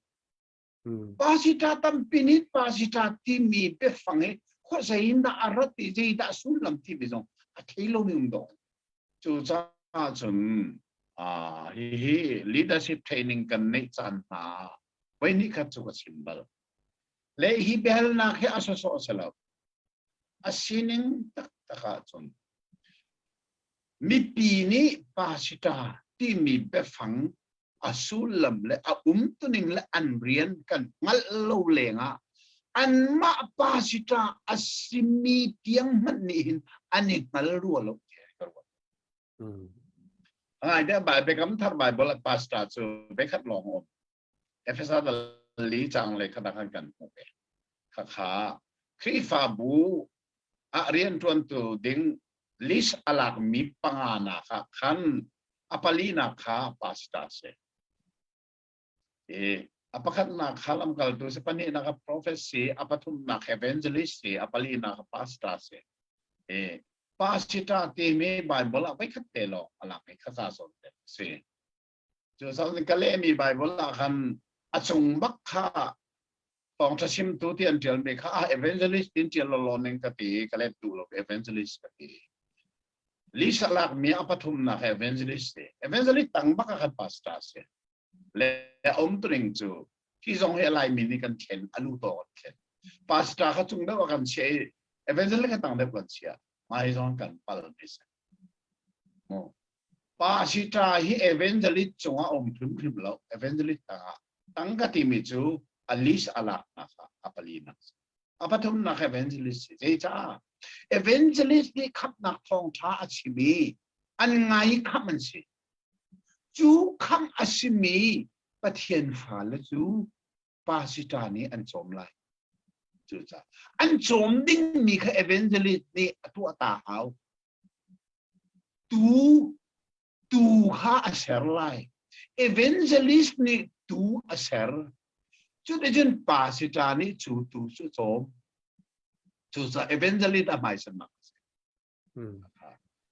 Pasita tampi nih pasita timi biafang hi khuazei in dah a rat i zeidah sullam timi zong a thei lomi um dawh. Cucaah cun hihi leadership training kan neih caan hna voi hnih khat cu ka chim bal. Le hi biahalnak hi a sawsawh a si lo. A sining taktak ahcun mipi nih pastor timi biafang a sullam le a umtuning le an rian kan hngalh lo lengah anmah pastor a simi tiang hmanh nih hin an i hngal rua lo tiah ka ruat. Ngai te Biakam thar Bible pastor cu bekhat lawng um. Efesa li cang le khat kan kan hmuh ve. Khakha Khrihfabu ah rianṭuantu ding list a lakmi panga nak ah khan a palinak kha pastor si. I a pakhatnak kha lamkaltu si, pahnihnak a prophet si, a pathumnak evangelist si, a palinak a pastor si. I pastor timi Bible ah voikhat te lawng a lak i khaza zawn te si. Cu zawn ka lehmi Bible ah khan a cung bak kha thawngṭha chimtu ti an ṭialmi kha ah evangelist tin ṭial law ning ka ti ka let duh lo evangelist ka ti. Lisa lakmi a pathumnak evangelist si. Evangelist tang bak ah khan pastor si. Le um tuning cu hi zong hi Laimi nih kan thlen a lu tawng an thlen. Pastor kha cung deuh ah kan chiah i evangelist kha tang deuh kan chiah. Mah hi zong kan pal mi si. Pastor hi evangelist cungah um hrimhrim lo. Evangelist tangah tang ka timi cu a list a laknak ah a palinak si. A pathumnak evangelist si. Zeicah? Evangelist nih khamhnak thawngṭha a chim i an ngai i khamh an si. Cu khamh a simi Pathian fale cu pastor nih an cawm lai. Cucaah an cawm dingmi kha evangelist nih a tuah ta hau. Tu tu kha a ser lai. Evangelist nih tu a ser. Cuticun pastor nih cu tu cu cawm. Cucaah evangelist a hmaisannak a si.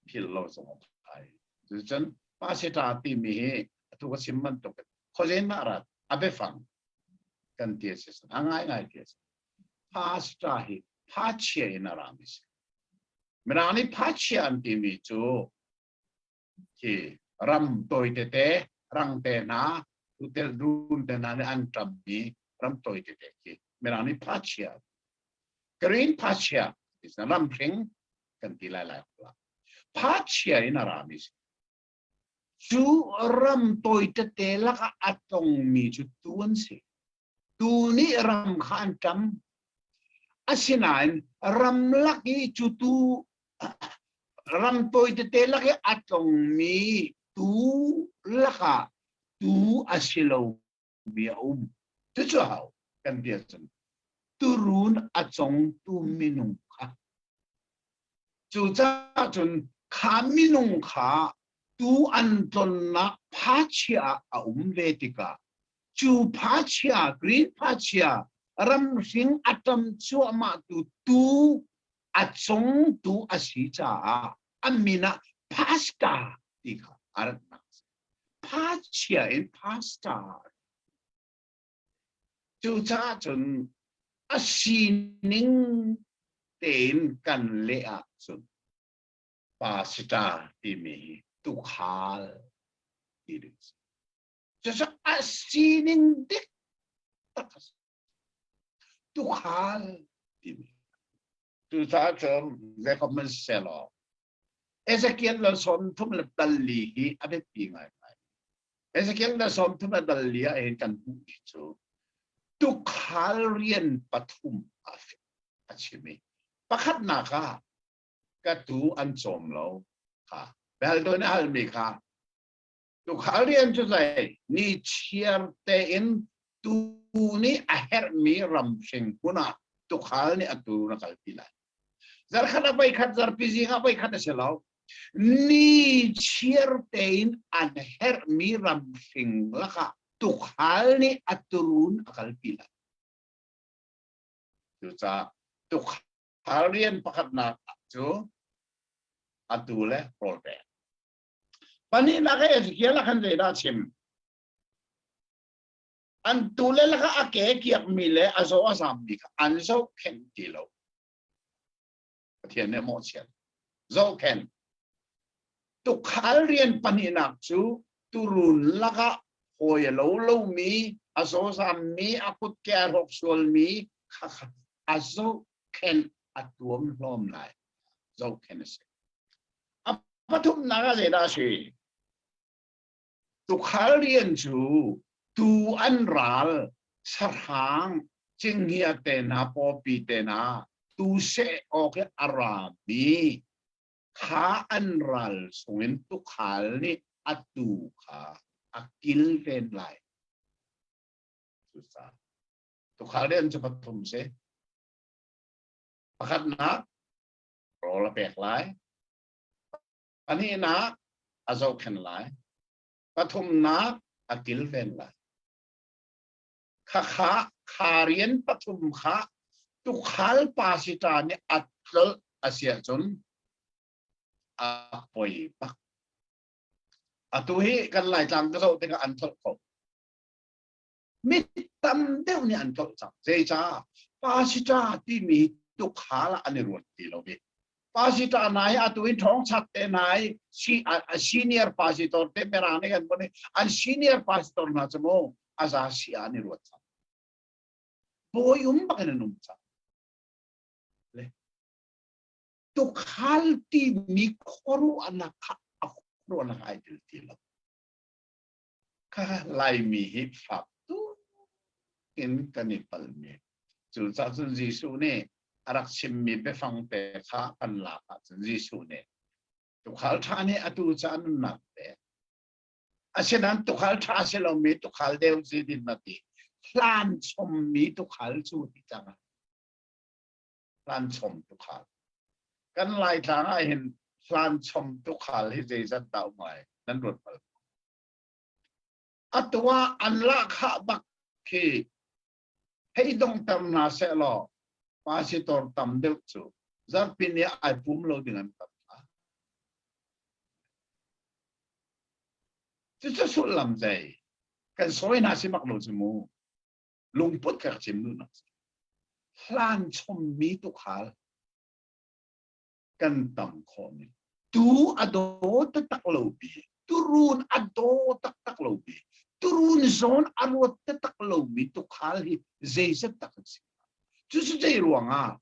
Phil lo zong a thai. Cucun pastor timi hi atu ka chim bantuk khuazein mah rat a biafang kan ti a si. A ngai ngai ti a si. Pastor hi phachia in a rami si. Mirang nih phachia an timi cu khi ram tawi tete rang te hna tutel dum te hna nih an ṭammi ram tawi tete khi mirang nih phachia green phachia ram hring kan ti lai lai la phachia in a rami si cu ram tawi tete lakah a tongmi cu tu an si Tu nih ram kha an ṭam. Asinain ramlak i cu tuu ram tawi tete lak i a tlongmi tuu lakah tuu a si lomi a um. Cucu hau kan ti ahcun tuurun a congtu minung kha. Cucaah cun kha minung kha tuu an tlonnak phachia ah a um ve tikah cu phachia green phachia ramhring a ṭam cuahmah tu tu a congtu a si caah a min ah pasta ti kha a ratnak phachia in pasta cucaah cun a sining tein kan leh ahcun pasita timi hi tukhal ti ding si Cucu a sining dik tak a si. Tukhal timi. Cucaah cun zeikawm in selaw Ezekiel le sawm thum le dal li hi a biapi ngaingai. Ezekiel le sawm thum le dal li ah hin kan hmuhmi cu tukhal rian pathum a a chim i pakhatnak ah ka tuu an cawm lo kha bel do na halmi kha Tuukhal rian cu zei ni chiar tein tuu nih a herhmi ramhring hmun ah tuukhal nih a tuu na kalpi lai. Zarkhat ah voikhat, zarpi zing ah voikhat a si lo. Ni chiar tein an herhmi ramhring lakah tuukhal nih a turun a kalpi lai. Cucaah tuukhal rian pakhatnak cu a tu le rawl pek. Pahnihnak ah Ezekiel ah khan zeidah a chim? An tule lakah a ke kiakmi le a zaw a zammi kha an zohkhenh ti lo. Pathian nih a mawhchiat. Zohkhenh. Tukhal rian pahnihnak cu turun lakah hawi a lo lomi, a zawzammi, a kutke a rawk sualmi kha a zohkhenh a tuam hlawm lai. Zohkhenh a si. A pathumnak ah zeidah a si? Tukhal rian cu tuu an ral, sahrang, cinghngia te hna, pawpi te hna, tuu seh awk i a rami kha an ral chungin tukhal nih a tuu kha a kilven lai. Cucaah tukhal rian cu pathum si. Pakhatnak, rawl a pek lai. Pahnihnak a zohkhenh lai. Pathumnak a kilven lai. Khakha kha rian pathum kha tukhal pasita nih a tlolh a si ahcun a poi bak. Atu hi kan Laitlang ka zoh tikah an tlolh ko. Mi tam deuh nih an tlolh cang. Zeicah? Pasita timi tukhal ah an i ruat ti lo i pasita hna hi atu in ṭhawngchak te hna hi senior pastor te mirang nih kan vun i an senior pastor hna cu mu a za si ah an i ruat cang. Bawi um bak in an um cang. Le tukhal timi khuaruahnak kha a khuaruahnak ai tel ti lo. Kha Laimi hi fak tuk in kan i palmi. Cucaah cun Jesuh nih a rak chimmi biafang te kha kan lak ahcun Jesuh nih tukhal ṭha nih atu ca a nunnak pek. Asinain tukhal ṭha a si lomi tukhal deu zidin na ti. Hlan chommi tukhal cu ti cang ah. Hlan chom tukhal. Kan Laitlang ah hin Hlan chom tukhal hi zeizat dah um ai nan ruat bal? Atu ah an lahkhah bak khi hei dongter hna seh law pasitor tam deuh cu zarhpi ni ah ai pum lo ding an tam hna. Cucu sullam zei kan sawi hna si bak lo cu mu. Lungput ka chim duhnak si. Hlan chommi tukhal kan tam khawh ning tu a daw taktak lo mi turun a daw taktak lo mi turun zawn a ruat taktak lo mi tukhal hi zeizat tak an si cucu zei ruangah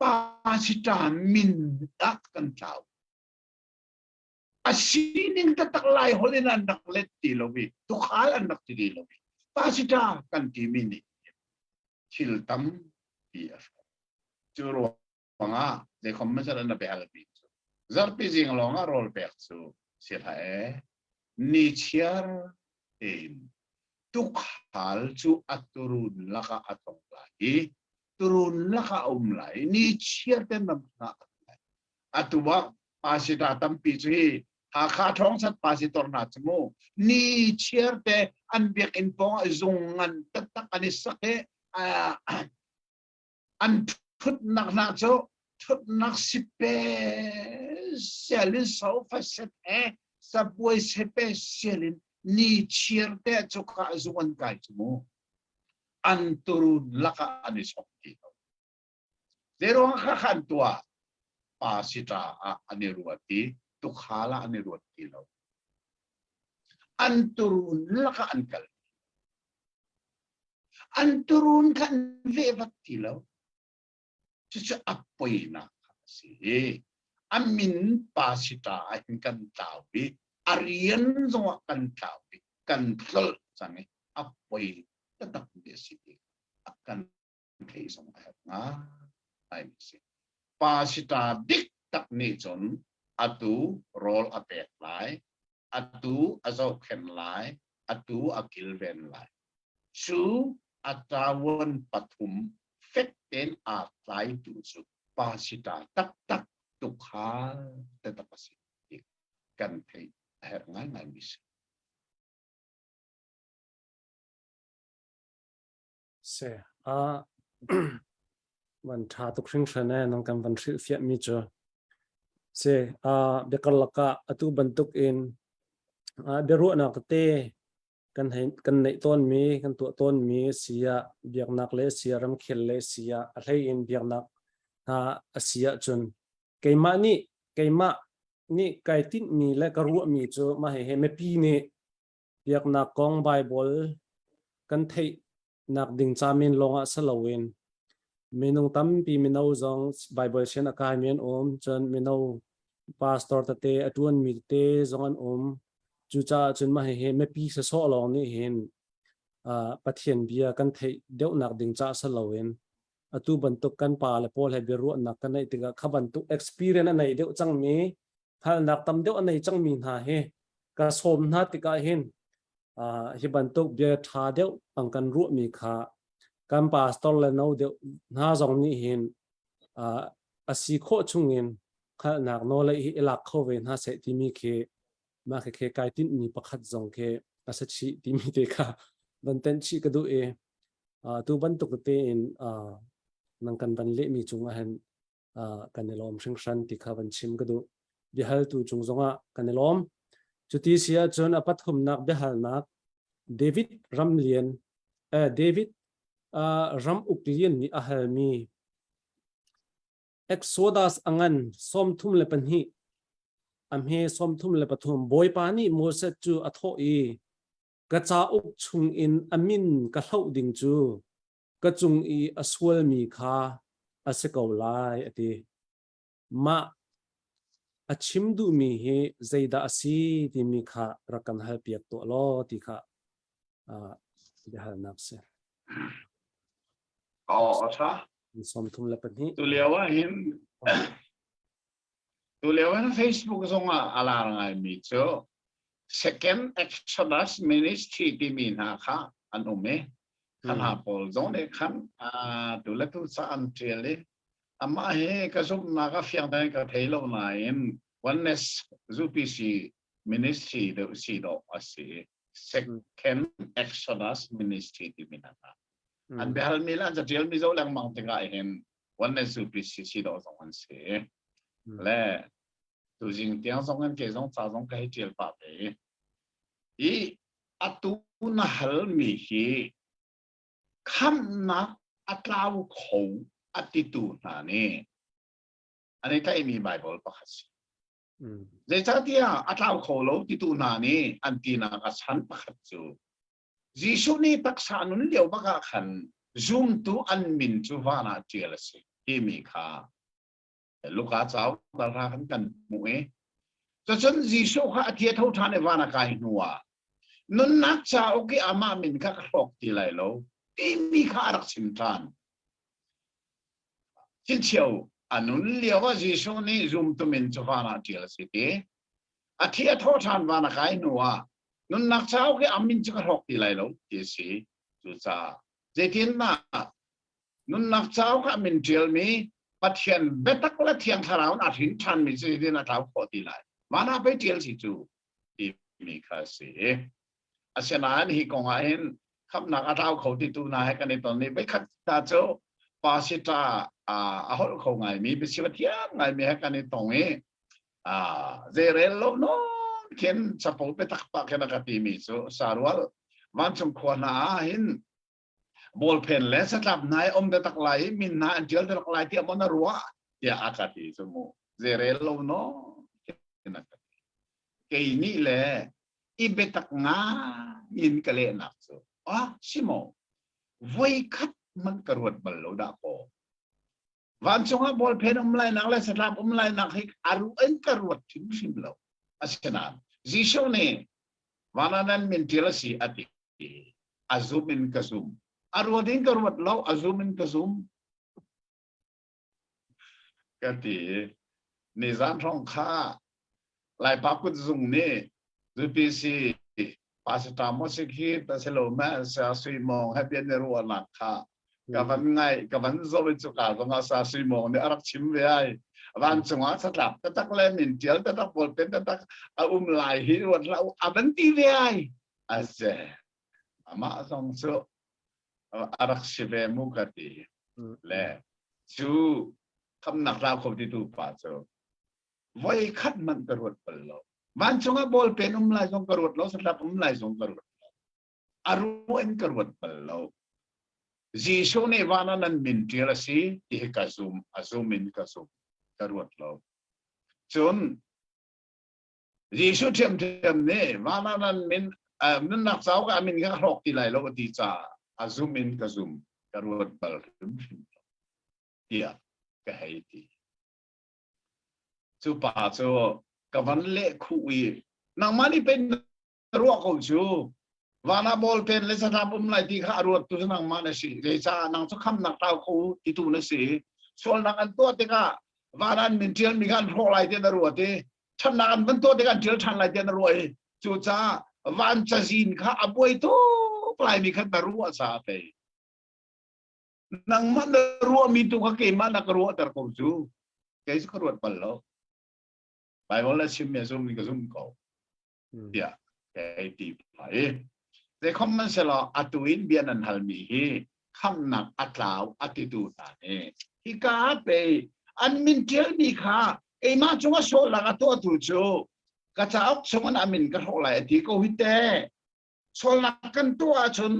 pasita min ah kan tlau a sining taktak lai holh in an rak let ti lo i tukhal an rak ti ti lo i pasita kan ti mi nih thil tampi a hrawh cu ruangah zeikhom hmasa na bia mi cu zarhpi zing lawng ah rawl pek cu si hlah e ni chiar tein tukhal cu a turun lakah a tong lai i turun lakah a um lai ni chiar ten ram hna lai atu ah pasita tampi cu hi Hakha ṭhawng sat pasitor hna cu mu ni chiar te an biakinn pawng ah zung ngan taktak an i sak i an thutnak hna cu thutnak special in sofa set he sabuai special in ni chiar te cu ka zung an kai cu mu an turun lakah an i sok ti lo Zeiruang kha khan tuah pa sita ah an i ruat i tukhal ah an i ruat ti lo. An turun lakah an kal. An turun kha an vehvat ti lo. Cucu a poinak a si. A min pa sita ah hin kan tlau i a rian zongah kan tlau i kan tlolh cang i a poi taktak mi a si ti a kan thei zong a herh ngai mi si. Pasita dik tak nih cun atu rawl a pek lai, atu a zohkhenh lai, atu a kilven lai. Cu a ṭavuan pathum fek tein aa tlaitu cu pasita taktak tukhal taktak a si ti kan theih a herh ngaingai mi si. Si. Ah, van ṭha tuk hringhran eh nang kan van hrilhfiahmi cu. Si, ah, biakarlak ah atu bantuk in ah, biaruahnak tete kan hei kan neih tawnmi, kan tuah tawnmi si ah biaknak le si ah ramkhel le si ah a hlei in biaknak hna a si ahcun keimah nih keimah nih kai tinhmi le ka ruahmi cu mah hihi mipi nih Biaknak kong Baibal kan theihnak ding ca men lawngah si loin minung tampi mino zong Baibal sian a kaimi an um. Cun mino pastor tete a ṭuanmi tete zong an um. Cucaah cun mah hihi mipi sawsawh lawng nih hin Pathian bia kan theih deuhnak ding caah si loin atu bantuk kan pa le pawl he biaruahnak kan neih tikah kha bantuk experience a nei deuh cangmi hngalhnak tam deuh a nei cangmi hna hi ka sawm hna tikah hin hi bantuk bia ṭha deuh ang kan ruahmi kha kan pastor le no deuh hna zong nih hin a si khawh chungin hngalhnak nawl hi i lak kho ve hna seh timi khi mah khi khi kai tinhmi pakhat zong khi a si chih timi te kha van tenh chih ka duh i tu bantuk tein nang kan van lehmi cungah hin kan i lawm hringhran ti kha van chim ka duh. Biahaltu cung zongah kan i lawm. Cuti si ahcun a pathumnak biahalnak David Ramlian eh, David ram uk lian nih a halmi Exodus a ngan 32 a hme 33 Bawipa nih Moses cu a thawh i ka cauk chungin a min ka hloh ding cu ka cung i a sualmi kha a si ko lai a ti. Mah a chim duhmi hi zeidah a si timi kha rak kan halpiak tuah law ti kha biahalnak si. Oh, a ṭha. 32. Tu lio ah hin tu lio hin Facebook zong ah a lar ngaimi cu Second Exodus Ministry timi hna kha an um i kha hna pawl zong nih khan tu le tu ca an ṭial i amah hi ka zumhnak a fiang tein ka thei lo nain. Oneness UPC ministry deuh si dawh a si. Second Exodus ministry timi hna. An biahalmi le an catialmi zoh lengmang tikah hin Oneness UPC si dawh zong an si. Le tuzing tiang zong an ke zong ca zong ka hei tial pah ve. I atu na halmi hi khamhnak a tlau kho a titu hna nih an i tlaihmi Baibal pakhat si. Zeicahtiah a tlau kho lo titu hna nih an tinak a chan pakhat cu Jesuh nih taksa nun lio bak ah khan zumtu an min cu van ah ṭial a si timi kha Luka cauk talra kan kan hmuh i cucun Jesuh kha a thia tho ṭhan i van a kai hnu ah nunnak cauk i amah min kha ka hrawk ti lai lo timi kha a rak chim ṭhan. Chinchio a nun lio ah Jesuh nih zumtu min cu van ah ṭial a si ti. A thi a thawh ṭhan van a kai hnu ah nunnak cauk i a min cu ka hrawk ti lai lo ti a si. Cucaah zeitindah nunnak cauk ah min ṭialmi Pathian biatak le Thiang Thlarau in a hrin ṭhanmi cu zeitin a tlau khawh ti lai? Van ah pei ṭial si cu timi kha a si. Asinain hi kong ah hin khamhnak a tlau kho ti tu hna he kan i ton i voikhat ta cu pasita a holh kho ngaimi biachim a thiam ngaimi he kan i tong i zeirel lo nawn khin capo biatak pah khin a ka timi cu sarual vancung khua hna ah hin bawlphen le satlap hna i um biatak lai i min hna an ṭial biatak lai tiah maw na ruah tiah a ka ti cu mu zeirel lo nawn khin a ka ti kei nih le i biatak ngai in ka lehnak cu ah si maw voikhat hmanh ka ruat bal lo dah kaw vancung ah bawlphen um lai nak le satlap um lai nak hi a ru in ka ruat hrimhrim lo asinain Jesuh nih vananan min ṭial a si a ti a zum in ka zum a ruat in ka ruat lo a zum in ka zum ka ti nizan hrawng kha Laipa kutzung nih UPC Pastor Mosik hi ta si lo ma sa sui mong he bian ni ruahnak kha ka van ngai ka van zo in cu ka zong ah sa sui mong nih a rak chim ve ai vancung ah satlak tatak le min tial tatak bol pen tatak a um lai hi ruat hlah u a van ti ve ai aze amah zong cu a rak si ve mu ka ti le cu khamnak rau kho ti tu pa cu voi khat hmanh ka ruat bal lo vancung ah ball pen um lai zong ka ruat lo satlak um lai zong ka ruat lo a ruah in ka ruat bal lo Jesuh nih van ah nan min ṭial a si ti hi ka zum a zum in ka zum ka ruat lo cun Jesuh ṭhiamṭhiam nih van ah nan min nunnak cauk ah a min ka hrawk ti lai lo a ti caah a zum in ka zum ka ruat bal hrimhrim lo tiah ka hei ti. Cu pa cu ka van leh khuh i nangmah nih pei na ruah ko cu van ah ball pen le sahnap um lai ti kha a ruat tu cu nangmah na si zeicah nang cu khamnak tlau kho titu na si sualnak an tuah tikah van ah an min ṭialmi kha an hrawh lai ti na ruat i ṭhatnak an van tuah tikah an ṭial ṭhan lai ti na ruah i cucaah van cazin kha a buai tuk laimi kha na ruah caah pei nangmah na ruahmi tu kha keimah na ka ruahter ko cu kei cu ka ruat bal lo Bible na chimmi a zum in ka zum ko tiah kei ti i zeikhom man selaw atu in bia nan halmi hi khamnak a tlau a titu hna nih hika pei an min ṭialmi kha keimah cungah sualnak a tuahtu cu ka cauk chungin a min ka hrawh lai a ti ko hi te sualnak kan tuah ahcun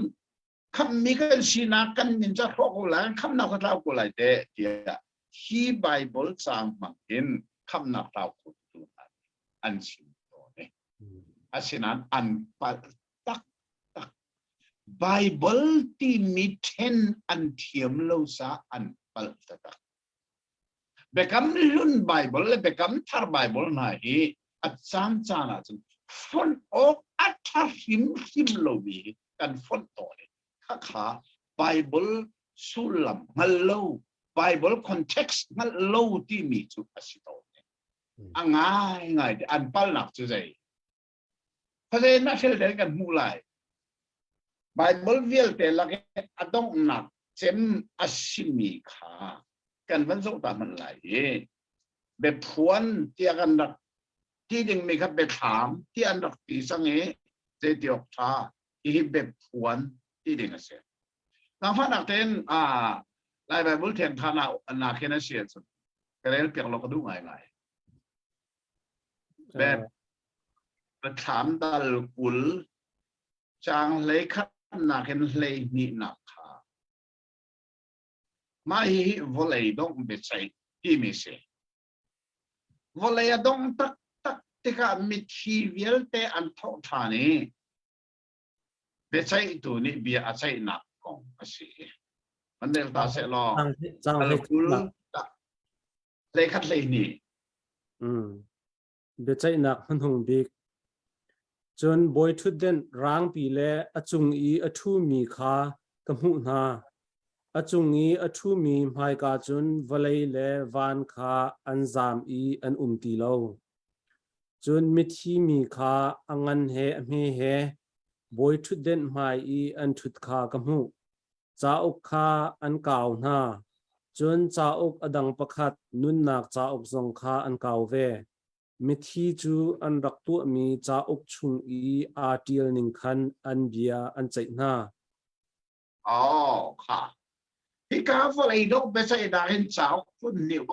khamhmi kan sinak kan min cu a hrawh ko lai khamhnak ka tlau ko lai te tiah hi Bible caang hmang in khamhnak tlau kho tu hna an chim tawn i asinain an palh tak tak Bible timi then an thiam lo sa an palh taktak Biakam Hlun Baibal le Biakam Thar Baibal hna hi a caan caan ahcun fonh awk a ṭha hrimhrim lomi hi kan fonh tawn i khakha Baibal sullam hngal lo, Baibal context hngalh lo timi cu a si tawn. A ngaingai te an palnak cu zei? Khuazei na fel den kan hmuh lai. Bible vialte lak i a donghnak cem a simi kha kan van zoh ta hmanh lai i biaphuan tiah kan rak. Ti dingmi kha biathlam ti an rak ti cang i zeiti awk ṭha hihi biaphuan ti ding a si. Zaangfahnak tein Lai Baibal Thiang kha na khin a si ahcun ka rel piak law ka duh ngaingai. Biathlam dal 20 caang 11nak in 12nak kha. Mah hihi vawlei dongh biaceih timi si. Vawlei a dongh taktak tikah mithi vialte an thawh ṭhan i biaceihtu nih bia a ceihnak kong a si. Van rel ta seh law. Al 20 hlei 12. Biaceihnak hmanung bik. Cun bawiṭhutdenh rangpi le a cung i a ṭhumi kha ka hmuh hna. A cung i a ṭhumi hmaika cun vawlei le van kha an zaam i an um ti lo. Cun mithi mi kha a ngan he a hme he bawiṭhutdenh hmai i an ṭhut kha ka hmuh. Cauk kha an kau hna, cun cauk a dang pakhat nunnak cauk zong kha an kau ve. Mithi cu an rak tuahmi cauk chung i aa ṭial ning khan an bia an ceih hna. Oh, kha. Hika vawlei dawh biaceihnak in cauk phun nih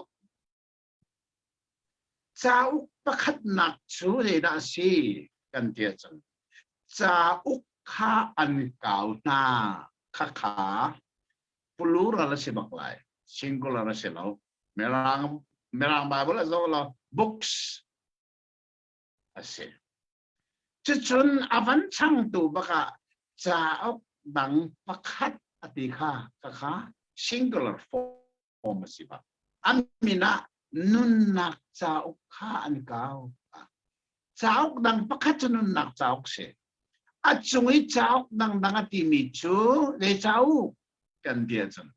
Cauk pakhatnak cu zeidah a si kan ti ahcun cauk kha an kau hna. Khakha plural a si bak lai. Singular a si lo. Mirang, Mirang Bible a zoh lo books a si. Cucun a van changtu bakah cauk dang pakhat a ti kha khakha singular form a si bak. An min ah nunnak cauk kha an kau. Cauk dang pakhat cu nunnak cauk si. A cung i cauk dangdang a timi cu zei cauk kan ti ahcun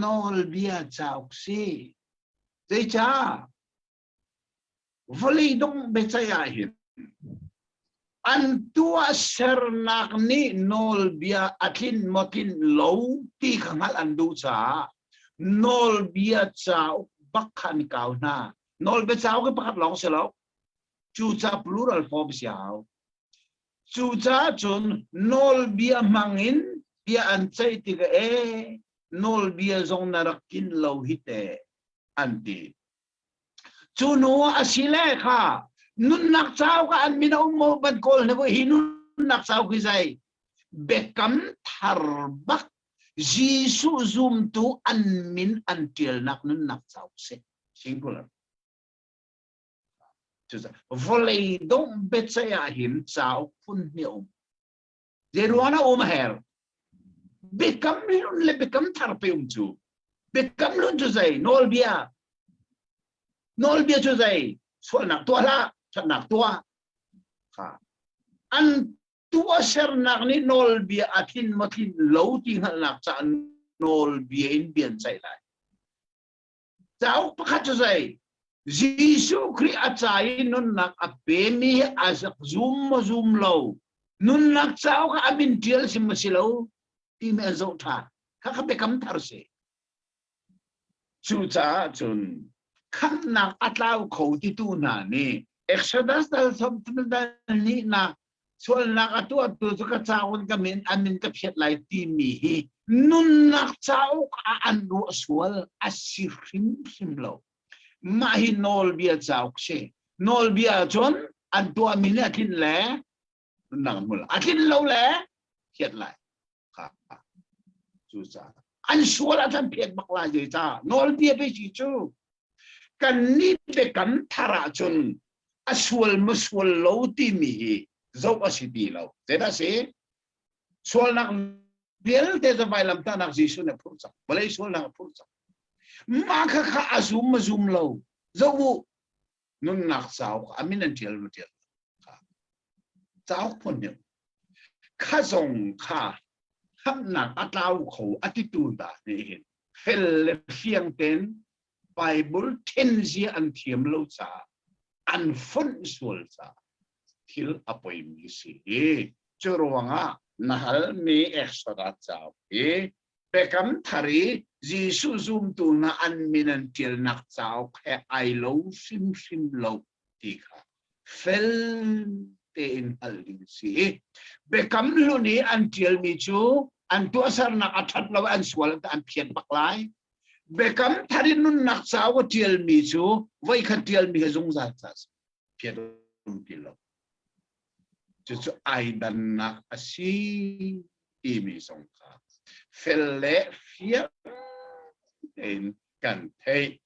nawlbia cauk si. Zeicah? Vawlei dongh biaceih ah hin an tuahsernak nih nawlbia a tlin maw tlin lo ti kha hngalh an duh caah nawlbia cauk bak kha an kau hna. Nawlbia cauk hi pakhat lawng si lo. Cucaah plural form si hau. Cucaah cun nawlbia hmang in bia an ceih tikah ee nawlbia zong na rak tlin lo hi te an ti. Cu hnu ah a si le kha nunnak cauk ah an min a um maw van kawl hna hi nunnak cauk hi zei biakam thar bak Jesuh zumtu an min an ṭialnak nunnak cauk si singular vawlei dongh biaceih ah hin cauk phun hnih a um Zeiruang ah um a her? Biakam hlun le biakam thar pe um cu. Biakam hlun cu zei? Nawlbia. Nawlbia cu zei? Sualnak tuah hlah, ṭhatnak tuah. Kha. An tuahsernak nih nawlbia a tlin maw tlin lo ti hngalhnak caah nawlbia in bia an ceih lai. Cauk pakhat cu zei? Jesuh Khrih a ca i nunnak a pemi hi a zum maw zum lo? Nunnak cauk ah a min ṭial si maw si lo timi an zoh ṭhan. Kha kha biakam thar si. Cucaah cun khamhnak a tlau kho titu hna nih Exodus dal 30 nih nak sualnak a tuahtu cu ka cauk in ka min an min ka phiat lai timi hi nunnak cauk ah an ruah sual a si hrimhrim lo. Mah hi nawlbia cauk si. Nawlbia cun an tuahmi nih a tlin le nunnak mul a tlin lo le phiat lai. Kha cucaah an sual ah cun phiat bak lai zeicah nawlbia pe si cu kan nih biakam thar ahcun a sual maw sual lo timi hi zoh a si ti lo. Zeidah si? Sualnak vialte cu vailamtahnak Jesuh nih a phurh cang. Vawlei sualnak a phurh cang. Mah kha kha a zum ma zum lo. Zoh u, nunnak cauk a min an ṭial ma ṭial cauk phun nih kha zong kha khamhnak a tlau kho a titu hna nih hin fel le fiang tein Bible ṭhen zia an thiam lo caah an fonh sual caah thil a poimi si hi. Cu ruangah na halmi Exodus cauk hi Biakam thar i Jesuh zumtu hna an min an ṭialnak cauk he ai lo hrimhrim lo ti kha. Fel tein hngalh ding si. Biakam hlun i an ṭialmi cu an tuahsernak a ṭhat lo an sual an phiat bak lai. Biakam thar in nunnak cauk a ṭialmi cu voikhat ṭialmi hi zungzal ca a si. Phiat um ti lo. Cucu ai dannak a si timi zong kha fel le fiang tein kan theih.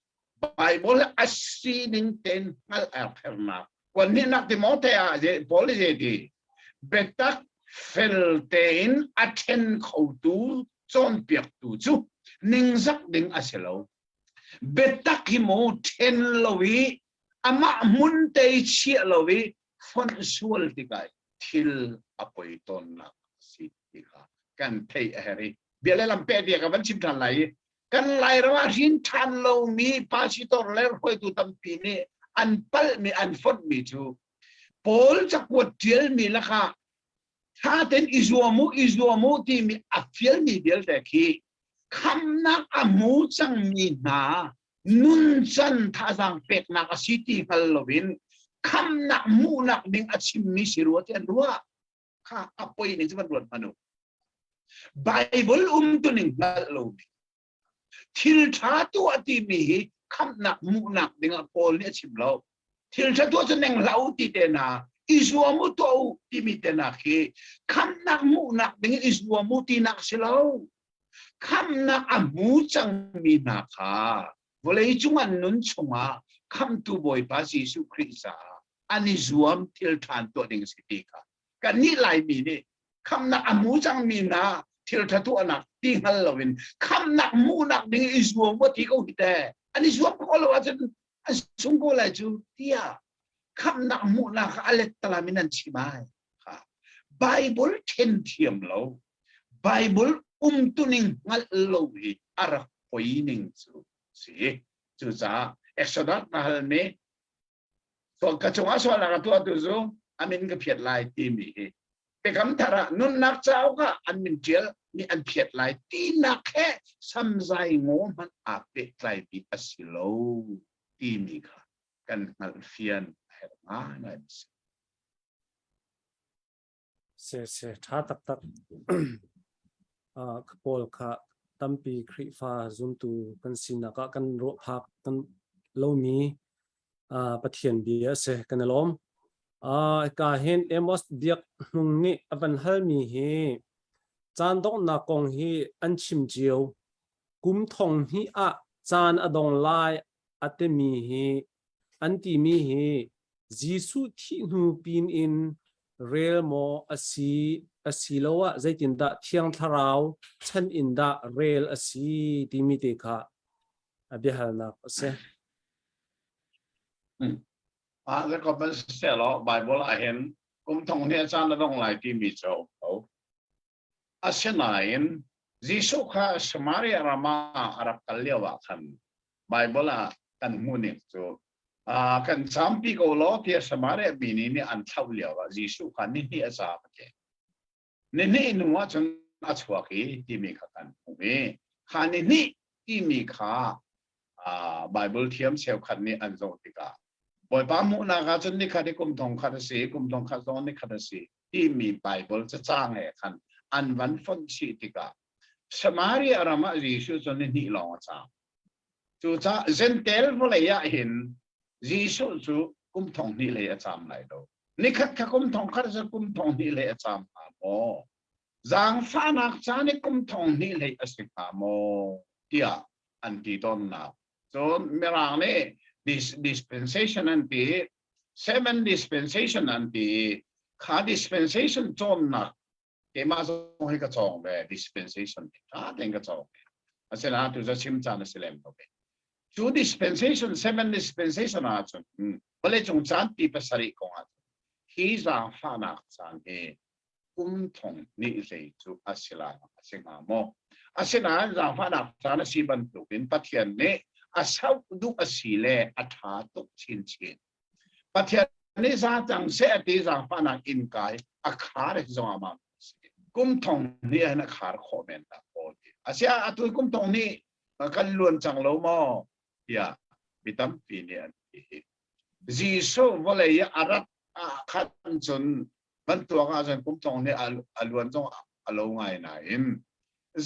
Bible a sining tein hngalh a hernak. Kuan hnihnak Timote ah Paul nih zei biatak fel tein a ṭhen khotu cawnpiaktu cu ningzak ding a si lo. Biatak hi mu ṭhen lo i amah hmun te i chiah lo i fonh sual tikah thil a poi tawnnak a si ti kha kan theih a herh i bia le lam peh bia ka van chim ṭhan lai i kan Lairam ah hrin ṭhan lomi pasitor le hruaitu tampi nih an palhmi an fonhmi cu Paul cakuat ṭialmi lakah ṭha tein i zuam u i zuam u timi a fialmi vialte khi khamnak a hmu cangmi hna nuncan thazaang peknak a si ti hngal loin khamnak hmuhnak ding a chimmi si rua ti an ruah kha a poi ning cu van ruat hmanh u. Bible umtuning hngalh lomi thil ṭha tuah timi hi khamhnak hmuhnak dingah Paul nih a chim lo. Thil ṭha tuah cu neng hlah u ti te hna, i zuam u tuah u timi te hna khi khamhnak hmuhnak ding i zuam u tinak si lo. Khamhnak a hmu cangmi hna kha vawlei cung an nun chungah khamhtu Bawipa Jesuh Khrih caah an i zuam thil ṭhan tuah ding si ti kha kannih Laimi nih khamhnak a hmu cangmi hna thil ṭha tuahnak ti hngal loin khamhnak hmuhnak ding i zuam wa ti ko hi te an i zuam khawh lo ahcun an sung ko lai cu tiah khamhnak hmuhnak kha a let talam in an chim ai kha Bible then thiam lo Bible umtuning hngalh lo hi a rak poi ning cu si cucaah Exodus na halmi ka cungah sualnak a tuahtu cu a min ka phiat lai timi hi Biakam thar ah nunnak cauk ah an min ṭial mi an phiat lai tinak he samzai ngaw hmanh aa pehtlaimi a si lo timi kha kan hngalhfian a herh ngaingai a si. Se se ṭha taktak. Ka pawl kha tampi Khrihfa zumtu kan sinak ah kan ruah phak kan lomi Pathian bia a si. Kan i lawm. Ka hin Amos biak hnung nih a van halmi hi caan donghnak kong hi an chim cio. Kum thong hnih ah caan a dong lai a timi hi an timi hi Jesuh thih hnu pin in rel maw a si asiloah zeitindah Thiang Thlarau chan in dah rel a si timi te kha a biahalnak a si. Ah, Jacob ban siseh Bible ah hin kum thong hnih a caan a dong lai timi cu a um ko. Asinain Jesuh kha Samaria ram ah a rak kal lio ah khan Bible ah kan hmuhning cu kan campi ko law tiah Samaria mi nih an thlauh lio ah Jesuh kha nihnih a caam a ti. Nihnih hnu ah cun a chuak i timi kha kan hmuh i kha nihnih timi kha Bible thiam cheukhat nih an zoh tikah Bawipa hmuhnak ah cun nikhat i kum thong khat a si, kum thong khat zong nikhat a si timi Bible cacang he khan an van fonh chih tikah Samaria ram ah Jesuh cu nihnih lawng a caam. Cucaah Jentail vawlei ah hin Jesuh cu kum thong hnih hlei a caam lai lo. Nikhat kha kum thong khat cu kum thong hnih hlei a caam hnga maw? Zaangfahnak caan i kum thong hnih hlei a si hnga maw? tiah an ti tawnnak. Cun Mirang nih dispensation an ti, seven dispensation an ti. Kha dispensation cawnnak keimah zong hi ka cawng ve dispensation ṭha tein ka cawng ve. Asinain tu cu chim caan a si lem lo ve. Cu dispensation seven dispensation ahcun vawleicung caan pi pasarih kong ah hi zaangfahnak caan hi kum thong hnih hlei cu a si lai a si hnga maw? Asinain zaangfahnak caan a si bantukin Pathian nih a sauh duh a si le a ṭha tuk chinchin. Pathian nih za cang seh a ti zaangfahnak innka i a khar hi zong amah kum thong hnih hin a khar khawh men dah kaw ti. Asiah atu kum thong hnih kan luan cang lo maw tiah mi tampi nih an ti. Jesuh vawlei i a rat Ah khan cun bantuak ahcun kum thong nih a luan zong a lo ngai nain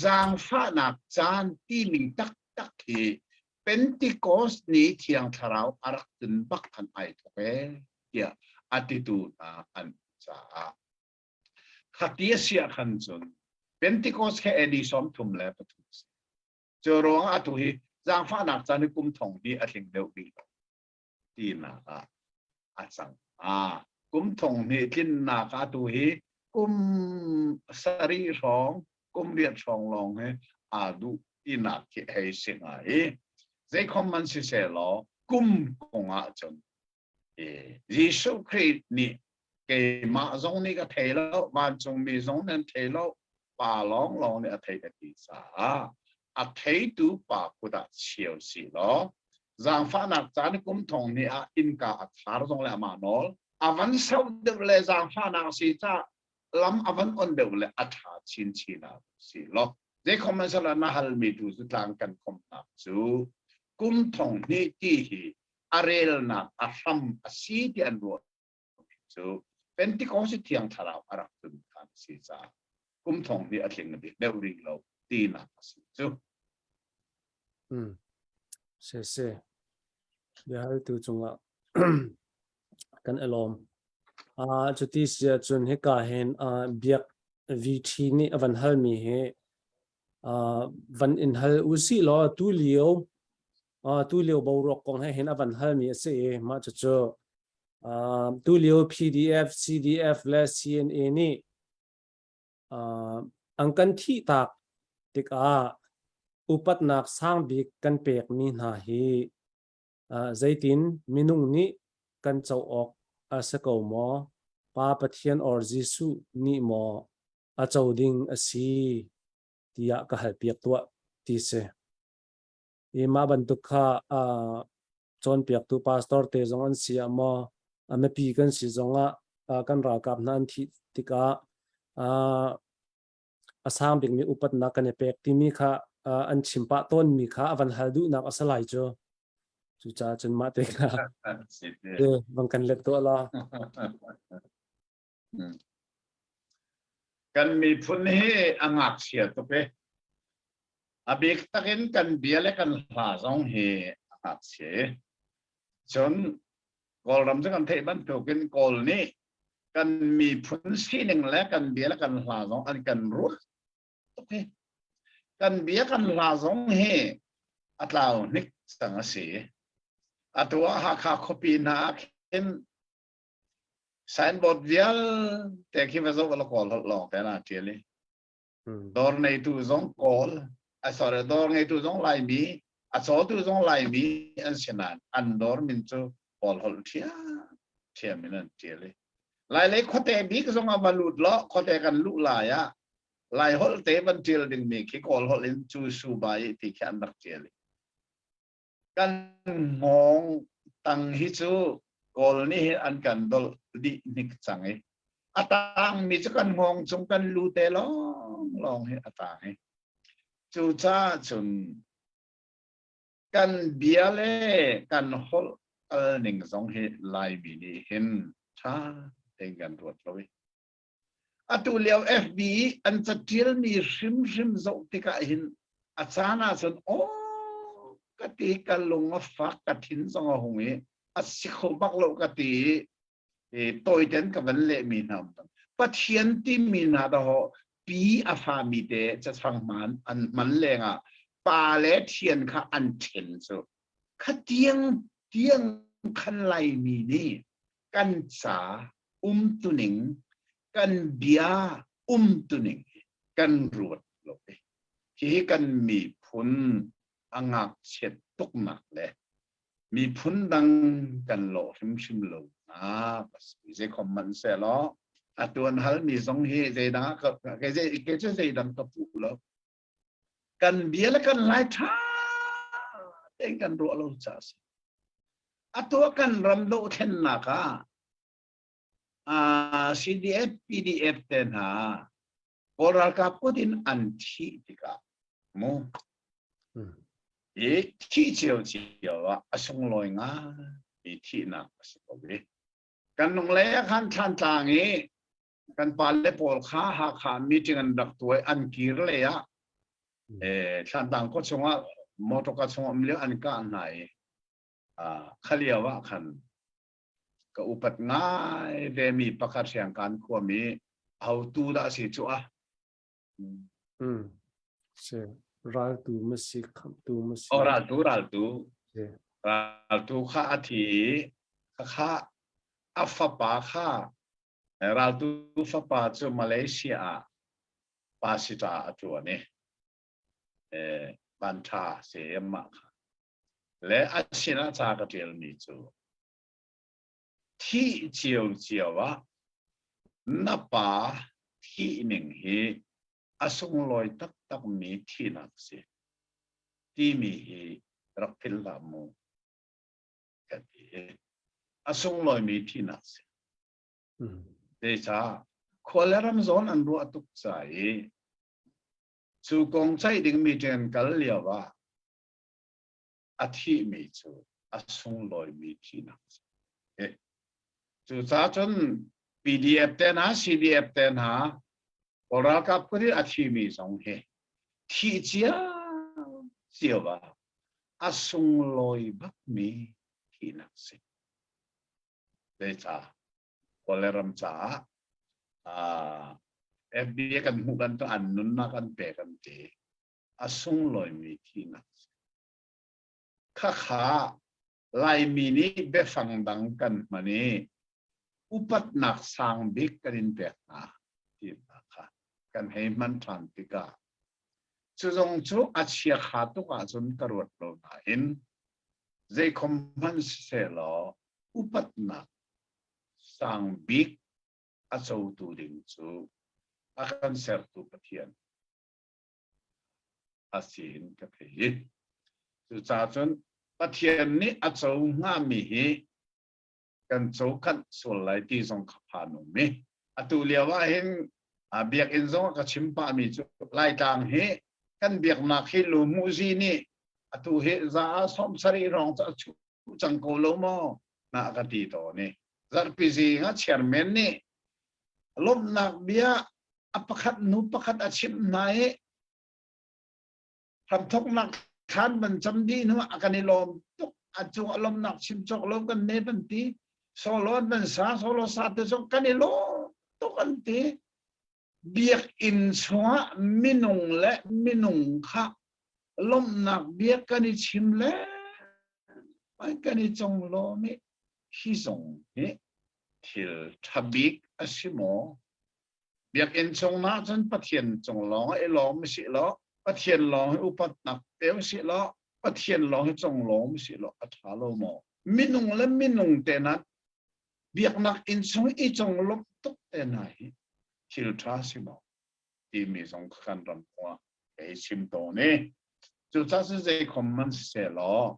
zaangfahnak caan timi taktak hi Pentecost ni Thiang Thlarau a rak tlun bak khan ai thawk ee tiah a titu hna an caah khati a si ah khan cun Pentecost he AD 33 si. Cu ruangah atu hi zaangfahnak caan hi kum thong hi a tling deuh rih lo tinak ah a cang. Ah, kum thong hnih tlinnak ah tu hi kum sarih hrawng, kum riat hrawng lawng hi aa duh tinak khi hei si hnga i zeikhom man siseh law kum kong ah cun Jesuh Khrih nih keimah zong nih ka thei lo, vancungmi zong nan thei lo, pa lawnglawng nih a thei ka ti caah a theitu pa kut ah cheu si law zaangfahnak caan kum thong hnih ah innka a khar zong le amah nawl a van sau deuh le zaangfahnak si ca lam a van on deuh le a ṭha chinchin ah si law zeikhom an sala na halmi tu cu tlang kan khomnak cu kum thong hnih ti hi a relnak a hram a si ti an ruah cu Pentecost thiang thlarau a rak tlun khan si caah kum thong hnih a tling bik deuh rih lo tinak a si cu. Hmm. Se se. Biahaltu cungah kan elawm. Ah cuti si ahcun hika hin biak VT nih a van halmi hi van in hal usih law tu lio tu lio boruak kong he hin a van halmi a si i mah cucu tu lio PDF, CDF le CNA nih an kan thih tak tikah upatnak sang bik kan pekmi hna hi zeitin minung nih kan co awk a si ko maw? Pa Pathian or Jesuh nih maw a co ding a si tiah ka halpiak tuah ti si. I mah bantuk kha cawnpiaktu pastor te zong an si ah maw a mipi kan si zongah kan ralkap hna an thih tikah a sang bikmi upatnak kan i pek timi kha an chim pah tawnmi kha a van hal duhnak a si lai cu. Cucaah cun mah te kha van kan let tuah la. Kan miphun hi a ngakchia tuk i a bik takin kan bia le kan hla zong hi a ngakchia i cun Kawlram cu kan theih bantukin Kawl nih kan miphun sining le kan bia le kan hla zong an kan ruah tuk hi. Kan bia kan hla zong hi a tlau hnik cang a si. Atu ah Hakha khuapi hna ah khin Signboard vialte khi va zoh la kawl holh lawng te na ṭial i dawr neitu zong kawl a sorry dawr ngeitu zong Laimi a cawtu zong Laimi an si nain an dawr min cu kawl holh ṭhiamṭhiam in an ṭial i Lailei khuate bik zong ah va lut law khuate kan luh lai ah Lai holh te van ṭial dingmi khi kawl holh in cu su bai ti khi an rak ṭial i Kan hngawng tang hi cu Kawl nih hin an kan dolh dih hnik cang i a tangmi cu kan hngawng cung kan lu te lawnglawng hi a tang i cucaah cun kan bia le kan holh kal ning zong hi Laimi nih hin ṭha tein kan ruat lo i Atu lio FB i an caṭialmi hrimhrim zoh tikah hin a caan ahcun aw ka ti ka lung a fak ka thin zong a hung i a si kho bak lo ka ti i tawiten ka van lehmi hna um tawn. Pathian timi hna dahawh pi a fami te cafang hman an hman lengah pa le thian kha an ṭhen cu kha tiang tiang khan Laimi nih kan ca umtuning kan bia umtuning hi kan ruat lo i hihi kan miphun a ngakchiat tuknak le miphun dang kan lawh hrimhrim lo nak a si. Zeikhom hmanh sehlaw a tuan halmi zong hi zeidang ah ka kei cu zeidang ka puh lo. Kan bia le kan lai ṭha tein kan ruah lo caah a si. Atu kan ram dohthlennak ah CDF, PDF te hna Kawl ralkap kut in an thih tikah mu i thih cio cio ah a sunglawi ngai mi thihnak a si ko i. Kan nung lei ah khan Thlantlang i kan pale pawl kha Hakha meeting an rak tuah an kir lei ah Thlantlang khua chungah motor ka chung um lio an kah hna i kha lio ah khan ka upat ngai ve mi pakhat Hriangkan khuami hotu dah si cu a Si raltu ma si khamtu ma si. Oh raltu raltu raltu kha a thi i kha a fapa kha raltu fapa cu Malaysia ah pasita a ṭuan i vanṭha si mah kha le a sinah ca ka ṭialmi cu thih ciocio ah na pa thih ning hi a sunglawi taktakmi thihnak a si timi hi rak philh hlah mu ka ti. A sunglawimi thihnak a si. Zeicah khua le ram zawn an ruah tuk ca i cu kong ceih dingmi ṭen kal lio ah a thihmi cu a sunglawimi thihnak a si. Cucaah cun PDF te hna, CDF te hna, Kawl ralkap kut i a thimi zong hi thih cia cio ah a sunglawi bakmi thihnak a si. Zeicah Kawl le ram caah FDA kan hmuh kan an nunnak an pek an ti. A sunglawimi thihnak a si. Khakha Laimi nih biafang dang kan hman i upatnak sang bik kan in pek hna ti hna kha kan hei hman ṭhan tikah cu zong cu a chiakha tuk ahcun ka ruat lo nain zeikhom hmanh sisehlaw upatnak sang bik a cotu ding cu a kan sertu Pathian a si in ka thei. Cucaah cun Pathian nih a co hngami hi kan co kanh sual lai ti zong kha phan um i atu lio ah hin biakinn zong ka chim pahmi cu Laitlang hi kan biaknak hi luhmuhzi nih atu hi za ah 70 hrawng cu a chuh cang ko lo maw na ka ti tawn i zarhpi zing ah chairman nih lawmhnak bia a pakhat hnu pakhat a chimh hna i hramthoknak thlan ban cam dih hnu a kan i lawm tuk a cung a lawmnak chim cawk lo kan ne ban ti solo an ban sa solo sa te zong kan i lawm tuk an ti biakinn chungah minung le minung kha lawmhnak bia kan i chim le kan i cong lawm i hi zong hi thil ṭha bik a si maw Biakinn chung ah cun Pathian cung lawng i lawm si law, Pathian lawng hi upatnak pe usih law, Pathian lawng hi conglawm usih law a ṭha lo maw? Minung le minung te hna biaknak inn chung i conglawmh tuk te hna hi thil ṭha si maw? Timi zong kan ram kong ah ka hei chim tawn i cucaah cun zeikhom man siseh law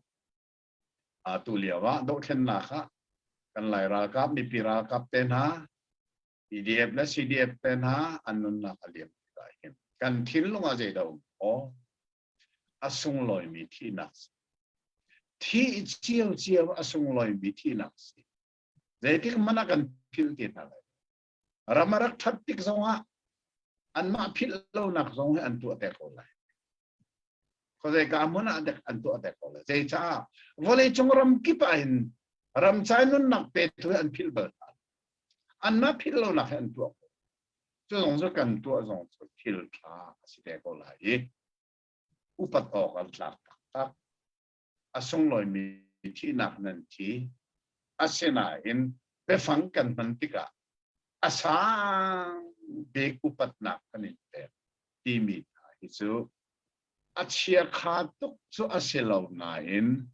atu lio ah dohthlennak ah kan Lai ralkap mipi ralkap te hna PDF le CDF te hna an nunnak a liam tikah hin kan thinlung ah zeidah um aw a sunglawimi thihnak si thih cio cio a sunglawimi thihnak si zeitik hmanh ah kan philh ti hna lai ram a rak that tik zongah anmah philh lonak zong hi an tuah te ko lai Khuazei ka hmun ah dek an tuah te ko lai. Zeicah vawleicung ram kip ah hin ramcai nunnak petu hi an philh bal hna. Anmah philh lonak hi an tuah ko. Cu zong cu kan tuah zong cu thil ṭha a si te ko lai i upat awk an tlak taktak. A sunglawimi thihnak nan thi. Asinain biafang kan hman tikah a sang bik upatnak kan in pek timi hna hi cu a chiakha tuk cu a si lo nain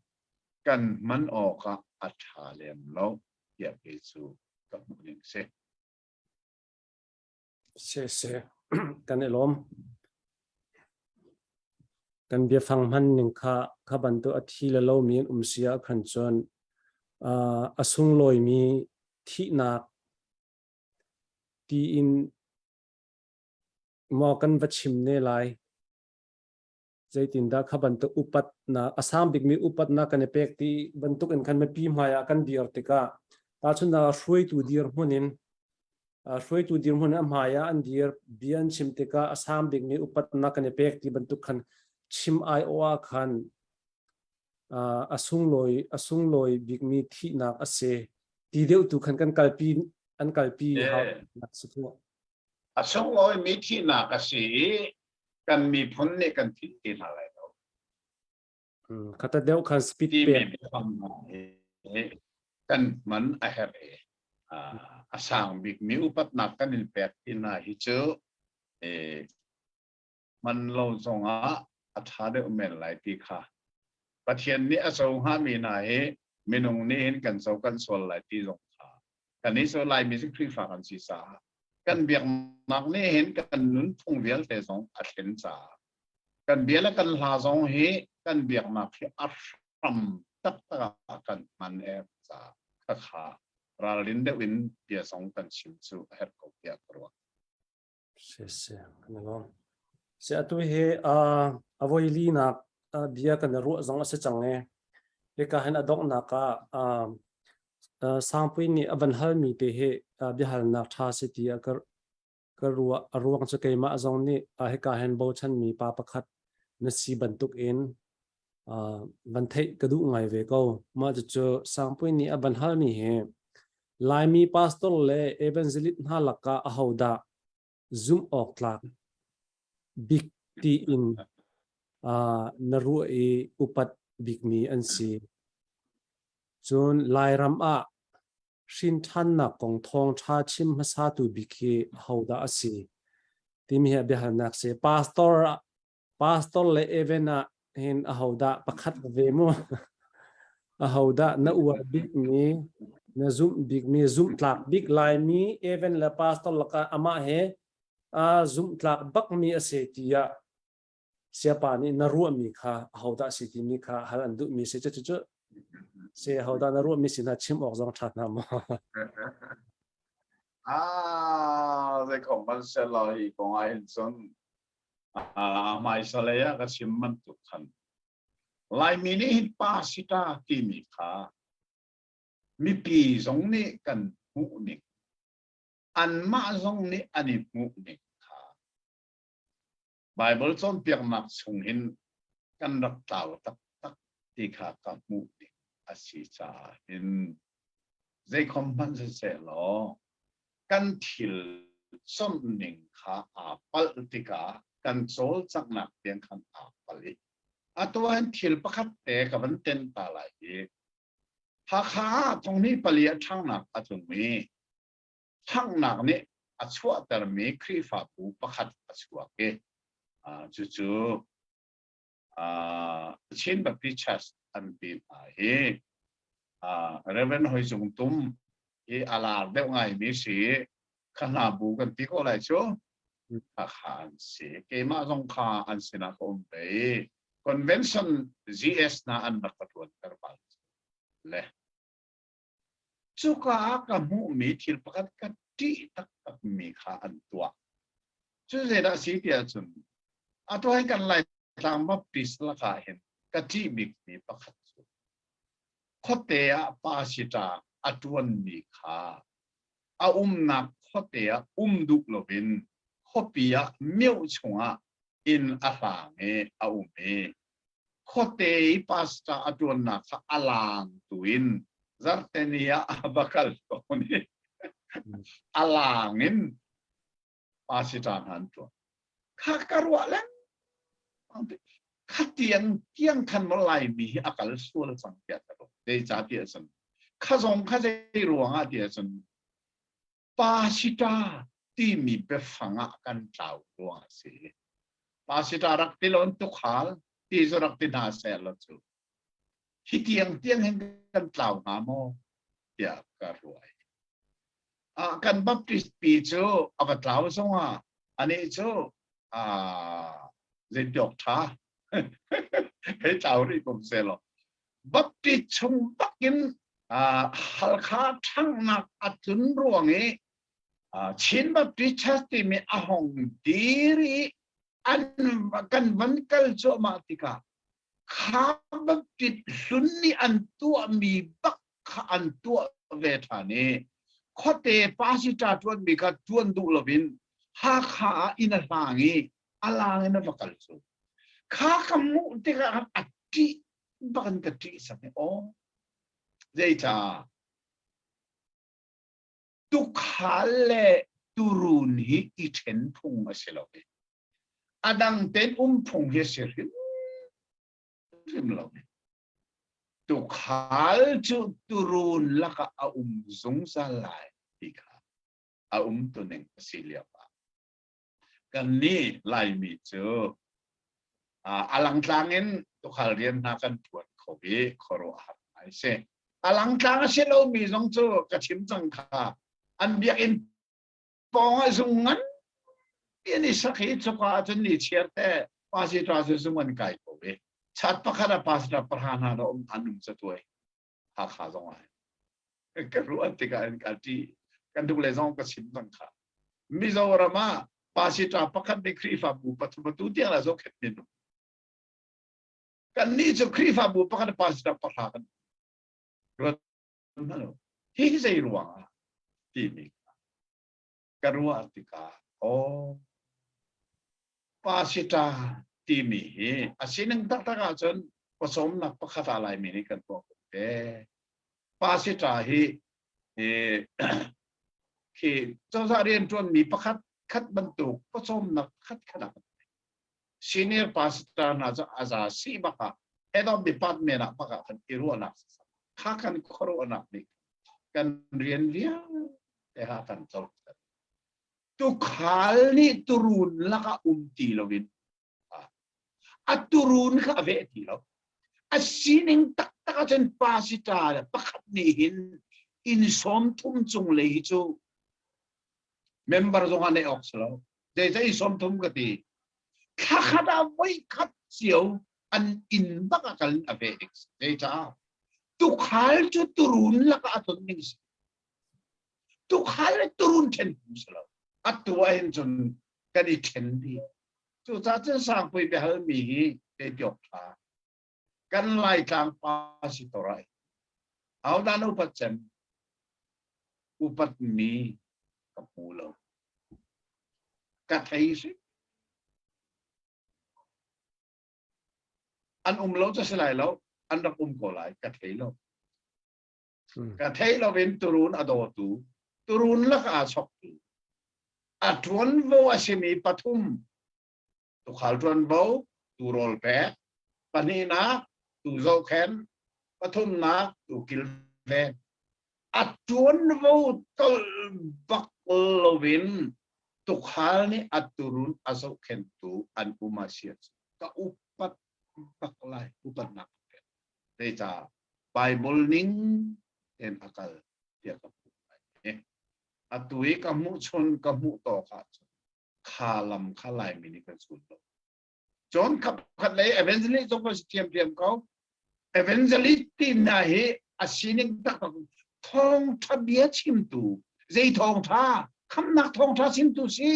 kan hman awkah a ṭha lem lo tiah kei cu ka hmuh ning si. Si si kan i lawm. Kan biafang hman ning kha kha bantuk a thi le lomi an um si ah khan cun a sunglawimi thihnak tiin maw kan va chim ne lai zeitindah kha bantuk upatnak a sang bikmi upatnak kan i pek ti bantuk in khan mipi hmai ah kan dir tikah. Tahchunhnak hruaitu dirhmun in hruaitu dirhmun a hmai ah an dir bia an chim tikah a sang bikmi upatnak kan i pek ti bantuk khan chim aiawh ah khan a sunglawi a sunglawi bikmi thihnak a si ti deuh tu khan kan kalpi an kalpi hau nak si tu. A sunglawi mi thihnak a si i kan miphun nih kan philh ti hna lai lo. Khata deuh khan speed pek. Kan hman a herh i a sang bikmi upatnak kan in pek ti hna hi cu hman lo zongah a ṭha deuh men lai ti kha Pathian nih a co hngami hna hi minung nih hin kan co kan sual lai ti zong kha kan i so Laimi cu Khrihfa kan si caah kan biaknak nih hin kan nunphung vialte zong a thlen caah kan bia le kan hla zong hi kan biaknak hi a hram taktak ah kan hman er caah khakha ralrin deuh in bia zong kan chim cu a herh ko tiah ka ruah. Si si, kan i lawm. Si atu hi a voi linak bia kan i ruah zong a si cang i hika hin a donghnak ah Sangpui nih a van halmi te hi biahalnak ṭha si ti a ka ka ruah. A ruang cu keimah zong nih hika hin bochanmi pa pakhat na si bantuk in van theih ka duh ngai ve ko. Mah cucu Sangpui nih a van halmi hi Laimi pastor le evangelist hna lakah ahodah zumh awk tlak bik tiin na ruah i upat bikmi an si. Cun Lairam ah hrinṭhannak kong thawngṭha chim hmasatu bik hi ahodah a si timi hi biahalnak si. Pastor Pastor le Evan ah hin ahodah pakhat ve mu? Ahodah na uar bikmi, na zumh bikmi, zumhtlak bik Laimi Evan le Pastor lakah amah he aa zumhtlak bakmi a si tiah siapa nih na ruahmi kha ahodah si timi kha hal an duhmi si. Cucu si ahodah na ruahmi si hna chim awk zong ṭha hna maw? Ah, zeikhom ban selaw hi kong ah hin cun Hmaisa lei ah ka chim bantuk khan Laimi nih hin pasita timi kha mipi zong nih kan hmuh ning anmah zong nih an i hmuh ning kha Baibal cawnpiaknak chung hin kan rak tlau taktak ti kha ka hmuh ning a si caah hin zeikhom hmanh siseh law kan thil cawmh ning kha aa palh tikah kan cawlcanghnak tiang khan aa palh i atu ahhin thil pakhat te ka van ten ta lai i Hakha ah thonghni pali a ṭhangnak a tlung i ṭhanghnak nih a chuahtermi Khrihfabu pakhat a chuak i cucu Chin Baptist Church an ti hna hi Reverend Hoi Cung Tum hi a lar deuh ngaimi si kha hna bu kan ti ko lai cu kha kha an si keimah zong kha an sinah ka um ve i convention GS na an rak ka tuan ter bal le Cuka ah ka hmuhmi thil pakhat ka ṭih taktakmi kha an tuah. Cu zeidah a si ti ahcun atu hi kan Laitlang Baptist lakah hin ka ṭih bikmi pakhat cu khuate ah pasita a ṭuanmi kha a umnak khuate ah um duh loin khuapi ah mioh chungah inn a hlang i a um i khuate i pastor a ṭuannak kha a laang tu in zarhteni ah a va kal tawn i a laang in pastor hna an ṭuan. Kha ka ruah lengmang kha tiang tiang khan maw Laimi hi a kal sual cang tiah ka ruah. Zeicahtiah cun kha zong kha zei ruangah tiah cun pasita timi biafang ah kan tlau ruang a si. Pasita rak ti lo in tukhal ti cu rak ti hna seh law cu hi tiang tiang hin kan tlau hnga maw tiah ka ruai. Ah, kan Baptist pi cu a va tlau zongah anih cu ah zeitiawk ṭha hei tlau rih ko seh law Baptist chung bakin Halkha ṭhanghnak a tlun ruang i Chin Baptist Church timi a hong dir i an kan van kal cuahmah tikah kha Baptist hlun nih an tuahmi bak kha an tuah ve ṭhan i khuate pasita ṭuanmi kha ṭuan duh loin Hakha ah inn a hlang i a lang in a va kal cu. Kha ka hmuh tikah a ṭih bak in ka ṭih sak i aw zeicah tukhal le turun hi i ṭhen phung a si lo i a dang tein um phung hi a si hrimhrim lo. Tukhal cu turun lakah a um zungzal lai ti kha a umtuning a si lio ah kannih Laimi cu a langtlang in tukhal rian hna kan ṭuan kho i khuaruahhar ngai si. A langtlang a si lomi zong cu ka chim cang kha an biakinn pawng ah zung ngan an i sak i cuka ahcun ni chiar te pastor cu zung an kai ko i chat pakhat ah pastor pahra hna da um an um catuai Hakha zong ah ka ruah tikah in ka ṭi kan duk le zong ka chim cang kha Mizoram ah pastor pakhat nih Khrihfabu pathum atu tiang la zohkhenh minung kan nih cu Khrihfabu pakhat pastor pahra kan ruat hmanh hi zei ruang ah timi ka ruah tikah aw pasita timi hi a sining taktak ahcun pawcawmnak pakhat ah Laimi nih kan tuah ko te. Pasita hi khi cozah rianṭuanmi pakhat khat bantuk pawcawmnak pakhat khat ah senior pastor hna cu a za si bak ah head of department ah bak ah kan i ruahnak kha kan khuaruahnak nih kan rian vialte ha kan colter tukhal nih turun lakah um ti loin a turun kha a veh ti lo a sining taktak ahcun pasita pakhat nih hin inn sawm thum cung lei hi cu member zong ah neih awk si lo zeicah i 30 ka ti thla khat ah voi khat cio an inn bak ah kal in a ve ding si zeicah tukhal cu turun lakah a ton ding si tukhal le turun ṭhen phung si lo atu ah hin cun kan i ṭhen dih cucaah cun sangpui biahal mi hi te tiok ṭha kan laitlang pa si to rai ahodah na upat cem upat mi ka hmu lo ka thei si an um lo cu si lai lo an rak um ko lai ka thei lo ka thei lo in turun a dawtu turun lak aa choktu a ṭuanvo a simi pathum tukhal ṭuanvo tu rawl pek pahnihnak tu zohkhen pathumnak tu kilven a ṭuanvo tolh bak loin tukhal nih a turun a zohkhentu an um a si ka upat bak lai upatnak zeicah Bible ning tein a kal tiah ka hmuh lai atu i ka hmuh chun ka hmuh tawk ahcun kha lam kha Laimi nih kan zul lo. Cun khat lei evangelist zong kan si thiamthiam ko. Evangelist ti hna hi a sining taktak thawngtha bia chimtu zei thawngtha khamnak thawngtha chimtu si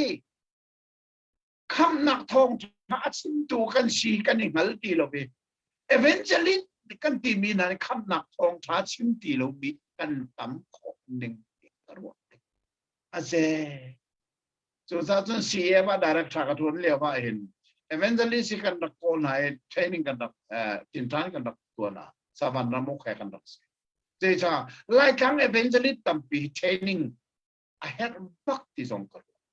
khamnak thawngtha a chimtu kan si kan i hngal ti lo i evangelist kan timi hna nih khamnak thawngtha chim ti lo mi kan tam khawh ning ka ruah a ze Cucaah cun CEF ah director ka ṭuan lio ah hin evangelist hi kan rak kawl hna i training kan rak tinṭan kan rak tuan ah Savan ramuk he kan rak si. Zeicah Laitlang evangelist tampi training a herh bak ti zong ka ruah.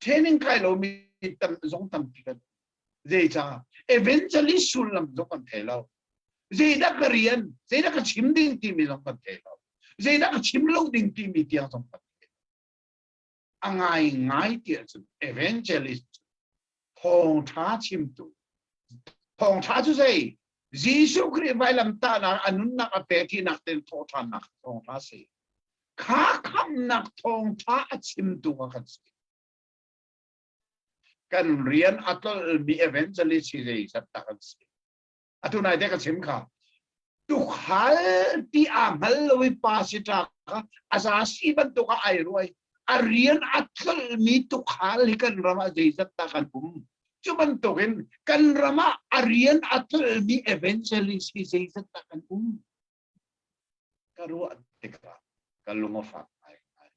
Training kai lomi tam zong tampi kan zeicah evangelist sullam zong kan thei lo. Zeidah ka rian, zeidah ka chim ding timi zong kan thei lo. Zeidah ka chim lo ding timi tiang zong kan thei lo. A ngaingai ti ahcun evangelist thawngṭha chimtu thawngṭha cu zei Jesuh Khrih vailamtahnak a nunnak a pe thinak ten thawhṭhannak thawngṭha si kha khamnak thawngṭha a chimtu kha kan si kan rian a tlolmi evangelist hi zei zat dah kan si atu nai te ka chim kha tukhal ti aa hngal lo i pasita kha a za si bantuk ah ai ruai a rian a tlolmi tukhal hi kan ram ah zeizat dah kan um cu bantukin kan ram ah a rian a tlolmi evangelist hi zeizat dah kan um. Ka ruah tikah ka lung a fak ngaingai.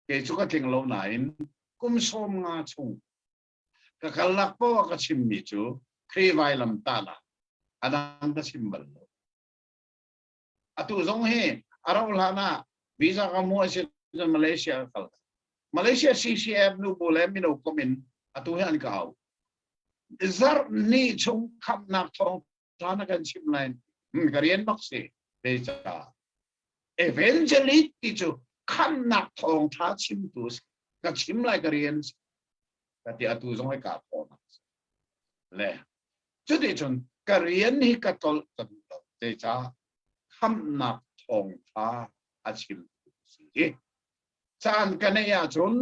Kei cu ka tling lo nain kum 50 chung ka kalnak paoh ah ka chimmi cu Khrih vailam tahnak a dang ka chim bal lo. Atu zong hi a rauh hlan ah visa ka hmuh a si cun Malaysia ka kal. Malaysia CCF nubu le mino kom in atu hi an ka au. Zarh ni chung khamnak thawng ṭha na kan chim lai. Ka rian bak si. Zeicah? Evangelist ti cu khamnak thawng ṭha chimtu si. Ka chim lai ka rian si. Ka ti atu zong hi kaa thawhnak si. Le cuticun ka rian hi ka tlolh ka duh lo. Zeicah? Khamhnak thawngṭha a chimtu si. Caan ka neih ahcun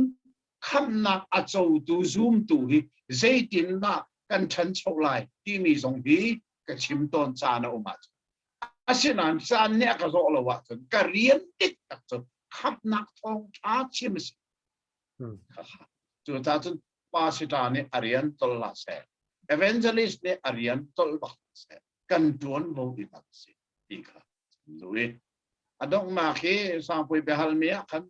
khamhnak a cotu zumtu hi zeitindah kan ṭhancho lai timi zong hi ka chim tawn caan a um ahcun. Asinain caan nih a ka zawh lo ahcun ka rian dik tak cu khamhnak thawngṭha chim a si. Cucaah cun pastor nih a rian tol hlah seh, evangelist nih a rian tol bak seh, kan ṭuanvo i bak si ti kha duh i a donghnak hi Sangpui biahalmi ah khan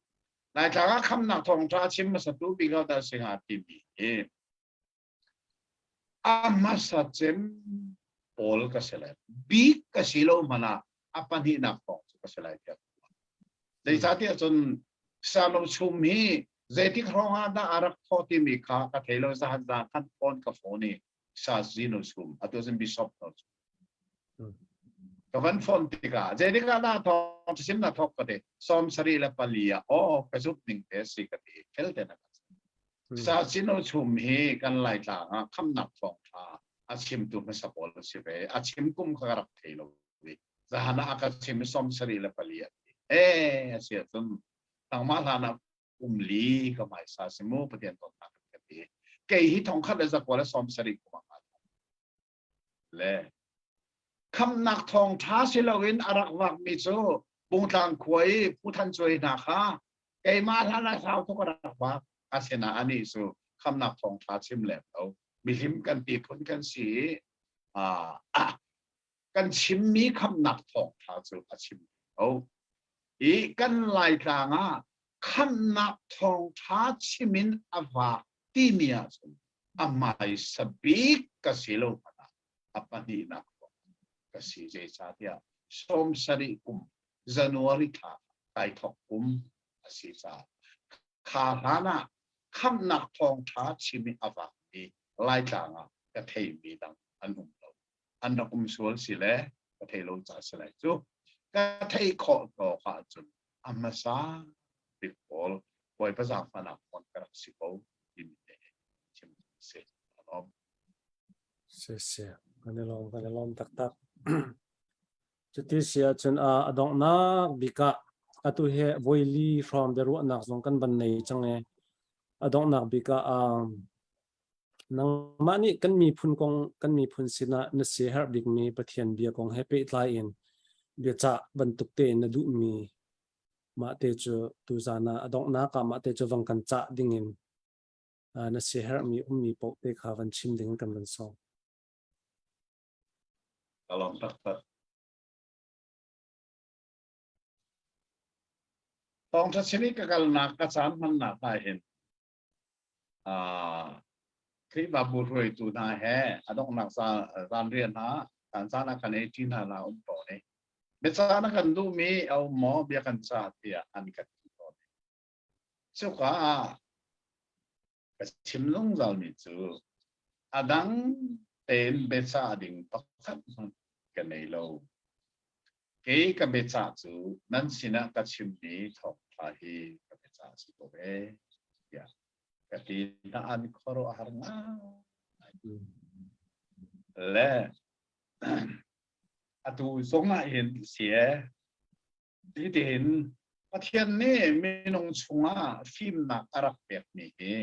Laitlang ah khamnak thawngṭha chim hmasatu bik ah dah si hnga timi hi a hmasa cem pawl ka si lai bik ka si lo hmanh ah a pahnihnak thawng cu ka si lai tiah zeicahtiah cun Salo chum hi zeitik hrawng ah dah a rak thawh timi kha ka thei lo zahan zan khan phone ka phone i sa zino chum atu cun bishop no chum ka van phone tikah zeitik ah dah thawng sim na thawk ka ti 74 ah aw ka zumh ning te si ka ti fel te na ka sa zino chum hi kan laitlang ah khamnak thawng tha a chimtu hmasa pawl a si ve a chim kum kha ka rak thei lo zahan ah a ka chim 74 a ti eh a si ahcun nangmah hlan ah kum li ka hmaisa si mu Pathian dawtnak ka ti kei hi 1970 kum ah le khamnak thawng ṭha si loin a rak vakmi cu Bungtlang khua i Pu Than Cuai hna kha keimah hlan ah sau tuk a rak vak asinain anih cu khamnak thawng ṭha chim lem lo mihlim kan ti phun kan si i kan chimmi khamnak thawngṭha cu a chim ko. I kan Laitlang ah khamnak thawngṭha chim in a vak timi ahcun a hmaisa bik ka si lo hmanh ah a pahnihnak ka si zeicahtiah 70 kum January thla kai thawk kum a si caah kha hlan ah khamnak thawngṭha chim i a vakmi Laitlang ah ka theimi dang an um lo. An rak um sual si le ka thei lo ca si lai cu ka thei khawh tawk ahcun a hmasa bik pawl Bawipa zaangfahnak hmuan ka rak si ko timi te chim si alom. Si si kan i lawm kan i lawm taktak. Cuti si ahcun a donghnak bik ah atu hi voili hrawng biaruahnak zong kan van nei cang i a donghnak bik ah Nangmah nih kan miphun kong kan miphun sinah na siaherh bikmi Pathian bia kong he pehtlai in biacah bantuk tein na duhmi mah te cu tuzan ah a donghnak ah mah te cu vang kan cah dingin na siaherhmi ummi paoh te kha van chim ding kan van sawm. Ka lawm taktak. Thawngṭha chim i ka kalnak ka caan hmannak ah hin Khrihfabu hruaitu hna he a donghnak zanrian hna caan caan ah kan ei ṭi hna la um tawn i biacah na kan duhmi a um maw bia kan cah tiah an kan ti tawn i cuka ah ka chim zungzalmi cu a dang tein biacah ding pakhat hmanh ka nei lo. Kei ka biacah cu nan sinah ka chimmi thawngṭha hi ka biacah a si ko ve, tiah ka ti hna. An khuaruah a har ngai. Le atu zong ah hin si e, hitin Pathian nih minung chungah fimnak a rak pekmi hi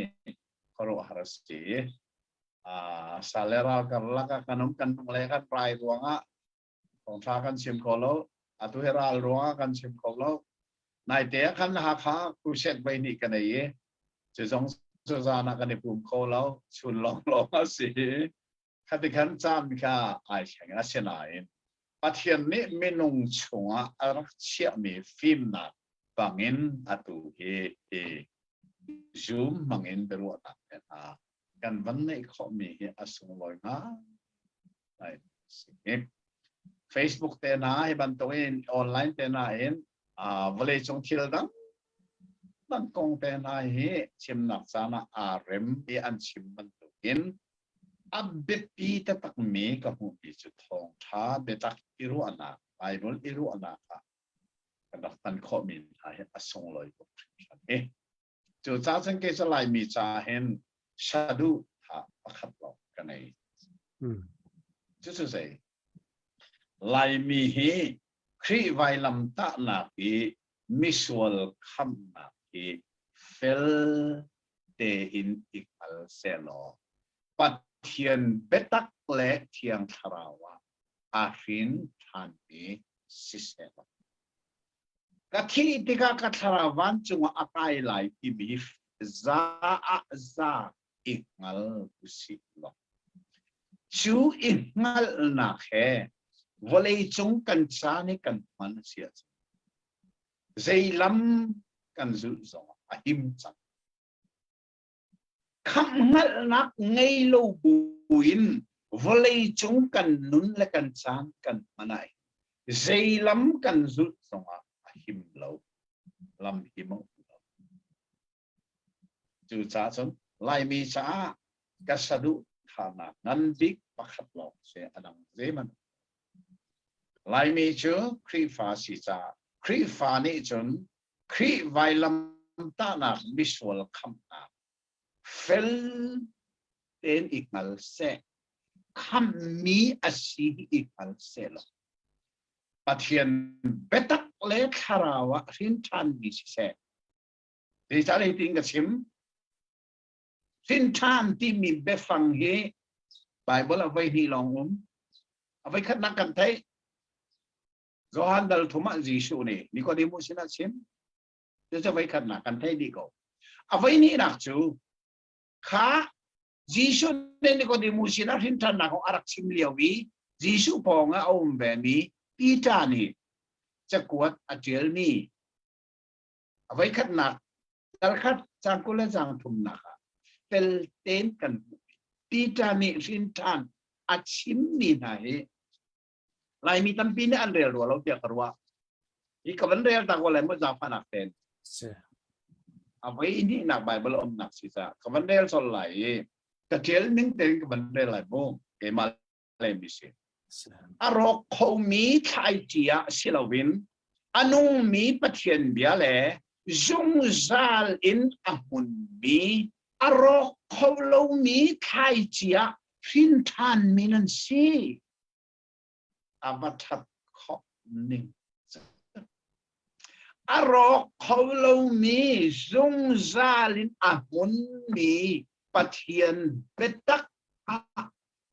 khuaruahhar a si. Sal le ral karlak ah kan um kan nung le kan rai ruangah Thawngṭha kan chim kho lo. Atu hi ral ruangah kan chim kho lo. Naite ah khan Hakha crusade voi hnih kan ei i cu zong cu zan ah kan i pum kho lo. Chun lawnglawng a si. Khati khan caan kha ai thleng. Asinain. Pathian nih minung chungah a rak chiahmi fimnak bangin atu hi hi Zoom hmangin biaruahnak te hna kan van neih khawhmi hi a sunglawi ngai si. Facebook te hna hi bantukin online te hna in vawleicung thil dang dang kong te hna hi chimnak caan ah aa rem i an chim bantukin a biapi taktakmi ka hmuhmi cu thawngṭha biatak i ruahnak Bible i ruahnak ah kan rak hman khawhmi hna hi a sunglawi tuk hringhran hi. Cucaah cun kei cu Laimi ca hin saduhthah pakhat lawng ka ngei. Cucu zei? Laimi hi Khrih vailamtahnak i misual khamhnak hi fel tein i hngal sehlaw Pathian biatak le Thiang Thlarau ah aa hrin ṭhanmi siseh law ka thih tikah ka thlarau vancung ah a kai lai timi za ah za i hngal usih law cu i hngalhnak he vawleicung kan caan i kan hman a si ahcun zei lam kan zulh zongah a him cang. Khamh hngalhnak ngei lo buin vawleicung kan nun le kan caan kan hman ah zei lam kan zulh zongah a him lo. Lam him a um lo. Cucaah cun Laimi caah ka saduhthahnak ngan bik pakhat lawng si a dang zeihmanh. Laimi cu Khrihfa si caah Khrihfa nih cun Khrih vailamtahnak misual khamhnak fel tein i hngal seh. Khamhmi a si hi i hngal seh law Pathian biatak le thlarau ah hrin ṭhanmi siseh. Zeicah hitin ka chim? Hrin ṭhan timi biafang hi Bible a voi hnih lawng um. A voi khatnak kan theih. Johan dal thum ah Jesuh nih Nicodemus sinah chim. Cucu voi khatnak kan theih dih ko. A voi hnihnak cu kha Jesuh nih Nicodemus sinah hrin ṭhannak kong a rak chim lio i Jesuh pawng ah a um vemi Peter nih cakuat a ṭialmi a voi khatnak dal khat cang 20 le cang thumnak ah fel tein kan hmuh. Peter nih hrin ṭhan a chimmi hna hi Laimi tampi nih an rel rua lo tiah ka ruah. Hi ka van rel tak lai mu zaangfahnak ten. A voi hnihnak Bible umnak si ca ka van rel sol lai i ka tial ning tein ka van rel lai mu keimah le mi si. A rawk khomi thlaici ah si loin a nungmi Pathian bia le zungzal in a hmunmi a rawk kho lomi thlaici ah hrin ṭhanmi nan si. A va ṭhat khawh ning. A rawk kho lomi zungzal in a hmunmi Pathian biatak ah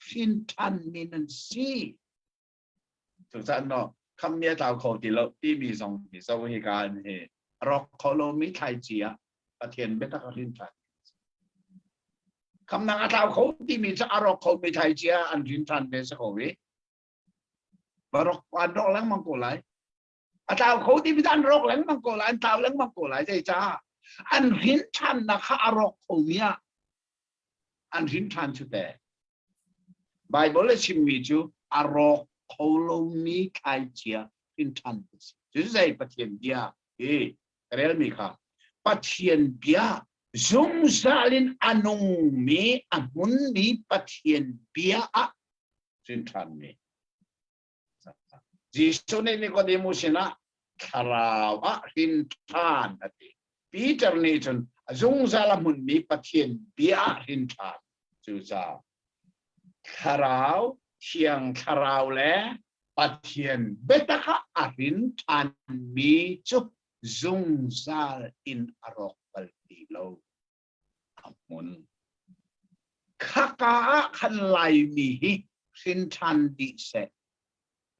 hrin ṭhanmi nan si. Cucaah no khammi a tlau kho ti lo timi zong hi zo hi ka in hi a rawk kho lomi thlaici ah Pathian biatak a hrin ṭhan. Khamnak a tlau kho timi cu a rawk khomi thlaici ah an hrin ṭhan ve si ko i barok an rawk lengmang ko lai. A tlau kho timi cu an rawk lengmang ko lai, an tlau lengmang ko lai. Zeicah an hrin ṭhannak kha a rawk khomi ah an hrin ṭhan cu teh. Baibal a chimmi cu a rawk kho lomi thlaicia hrin ṭhan a si. Cu zei Pathian bia hi relmi kha Pathian bia zungzal in a nungmi a hmunmi Pathian bia ah hrin ṭhanmi. Jesuh nih Nicodemus sinah thlarau ah hrin ṭhan a ti. Peter nih cun a zungzal a hmunmi Pathian bia ah hrin ṭhan. Cucaah thlarau, thiang thlarau le Pathian biatak ah a hrin ṭhanmi cu zungzal in a rawk bal ti lo. A hmun. Khaka ah khan Laimi hi hrin ṭhan dih seh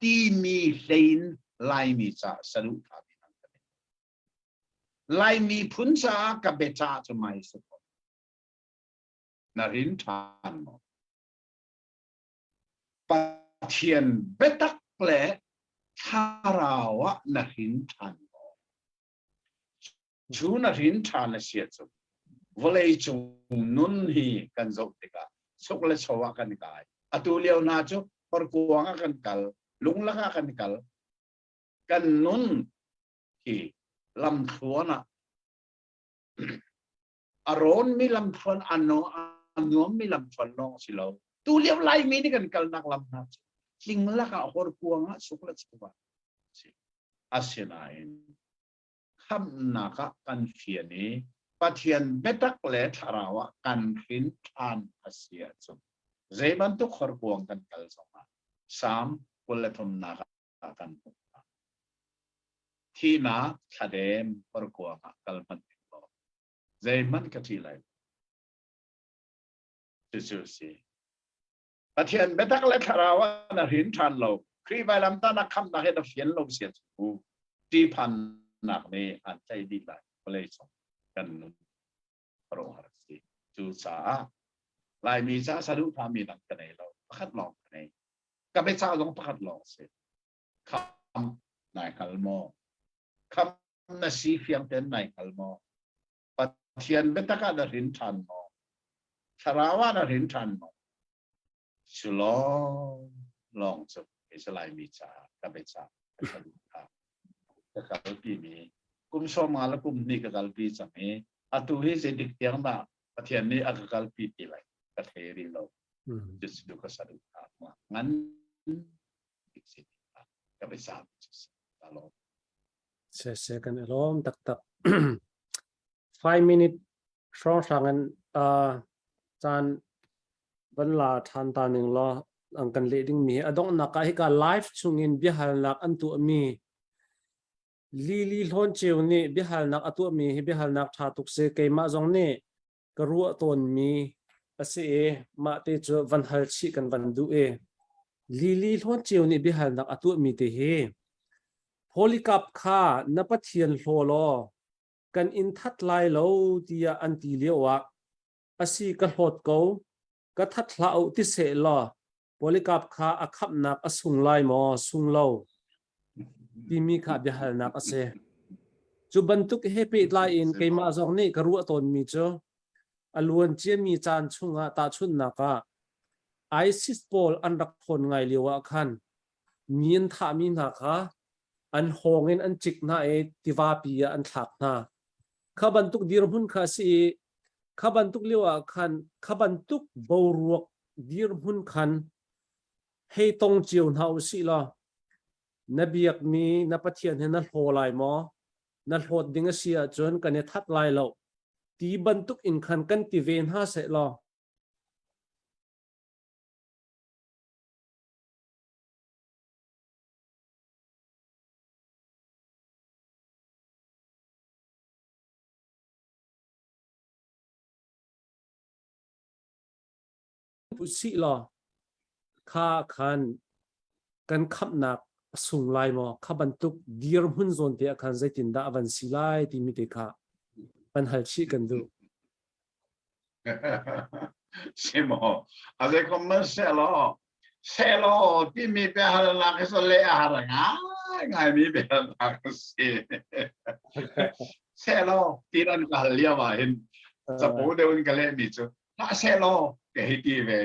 timi hlein Laimi caah saduhthah mi an kan Laimi phun caah ka biacah cu mai si ko. Na rin ṭhan maw? Pathian biatak. le thlarau ah na hrin ṭhan maw? Cu na hrin ṭhan a si ahcun vawlei cung nun hi kan zoh tikah suk le cho ah kan kai. Atu lio hna cu horkuang ah kan kal, lunglak ah kan kal. Kan nun hi lamthluan ah a rawnmi lamthluan a nuammi lamthluan lawng si lo. Tu lio Laimi nih kan kalnak lam hna cu tling lakah horkuang ah suk le cho ah si. Asinain khamhnak ah kan fian i Pathian biatak le thlarau ah kan hrin ṭhan a si ahcun zei bantuk horkuang kan kal zongah Salm 23nak ah kan hmuh hna. Thihnak thladem horkuang ah kal hmanh ning law zeihmanh ka ṭih lai lo. Cucu a si. Pathian biatak le thlarau ah na hrin ṭhan lo. Khrih vailamtahnak khamhnak hi na fian lo sia cu ṭihphannak nih an tlaih dih lai vawlei cung kan nun khuaruahhar a si. Cucaah Laimi ca saduhthahmi dang ka nei lo. Pakhat lawng ka nei. Ka biacah zong pakhat lawng si. Kham nai hngal maw? Kham na si fiang ten nai hngal maw? Pathian biatak ah na hrin ṭhan maw? Thlarau ah na hrin ṭhan maw? Cu lawng lawng cu kei Laimi caah ka biacah ka saduhthah ka kalpi mi kum sawma le kum hnih ka kalpi cang i atu hi zeitik tiang dah Pathian nih a ka kalpi ti lai ka thei rih lo. Cucu ka saduhthah ngan ka biacah cu si. Ka lawm. Se kan i lawm taktak. 5 minute hrawnghrang in uh, caan van la ṭhan ta ning law ang kan leh ding mi a donghnak ah hika live chungin biahalnak an tuahmi Lili Hlawn Ceu nih biahalnak a tuahmi hi biahalnak ṭha tuk si keimah zong nih ka ruah tawnmi a si i mah te cu van hal chih kan van duh i Lili Hlawn Ceu nih biahalnak a tuahmi te hi Polycarp kha na Pathian hlaw law kan in that lai lo tiah an ti lio ah a si ka hlawt ko ka that hlah u ti seh law Polycarp kha a khamhnak a sung lai maw sung lo timi kha biahalnak a si. Cu bantuk he pehtlai in keimah zong nih ka ruah tawnmi cu a luan ciami caan chungah tahchunhnak ah ISIS pawl an rak thawn ngai lio ah khan mi an thahmi hna kha an hawng in an cik hna i tivapi ah an thlak hna. Kha bantuk dirhmun kha a si i kha bantuk lio ah khan kha bantuk boruak dirhmun khan hei tong cio hna u sih law na biakmi na Pathian hi na hlaw lai maw? Na hlawt ding a si ahcun kan i that lai lo. Ti bantuk in khan kan ti ve hna seh law usih law kha khan kan khamhnak a sung lai maw kha bantuk dirhmun zawn te ah khan zeitindah a van si lai timi te kha van hal chih kan duh. Si maw? A zeikom man selaw selaw timi biahalnak hi cu leh a har ngaingai mi biahalnak a si. Selaw ti an ka hal lio ah hin capo deuh in ka lehmi cu hlah selaw ka hei ti ve.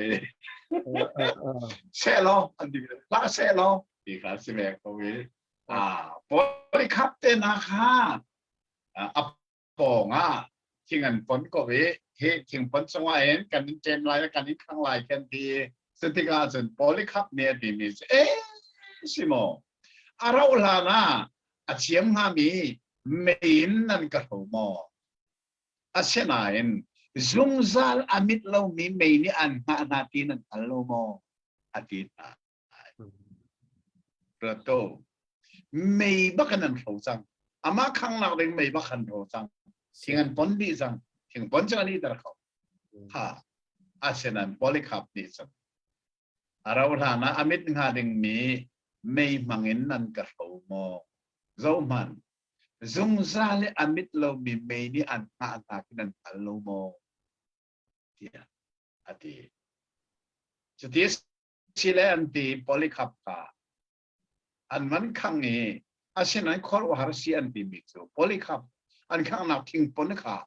Selaw an ti ve. Hlah selaw ti kha si ve ko i. Ah, Polycarp te na kha a pawngah thing an pon ko i hi thingpon cungah hin kan in ṭem lai kan in khang lai kan ti cutikah cun Polycarp nih a timi cu e si maw a rauh hlan ah a ciam hngami mei in nan ka hro maw asinain zungzal a mit lomi mei nih an hngah hna ti nan hngal lo maw a ti hna Rato. Mei bak in an hro cang. Amah khangnak ding mei bak an hro cang. Thing an pon dih cang. Thing pon cang an iter kho. Ha. Asinan Polycarp nih cun a rau hlan ah a mit hnga ding mi mei hmang in nan ka hro maw? Zohman. Zungzal i a mit lomi mei nih an hngah hna khi nan hngal lo maw? Tiah a ti. Cuti sile an ti Polycarp kha. An van khang i asinain khuaruahhar si an timi cu Polycarp an khanghnak thingpon kha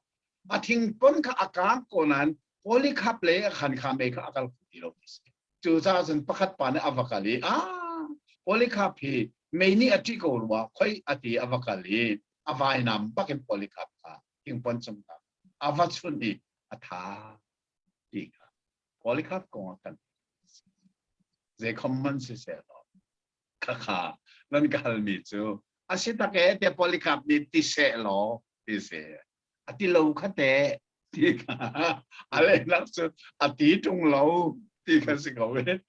a thingpon kha a kaang ko nain Polycarp le a khan kha mei kha a kal kho ti lo ti si. Cucaah cun pakhat pa nih a va kal i ah Polycarp hi mei nih a ṭih ko rua khoi a ti a va kal i a vainam bakin Polycarp kha thingpon cung kha a va chunh i a tha ti kha Polycarp kong ah kan zei khom man si seh law khakha nan ka halmi cu a si tak e te Polycarp nih ti seh law ti se a ti lo kha te ti kha a lehnak cu a ti ṭung lo ti kha si ko e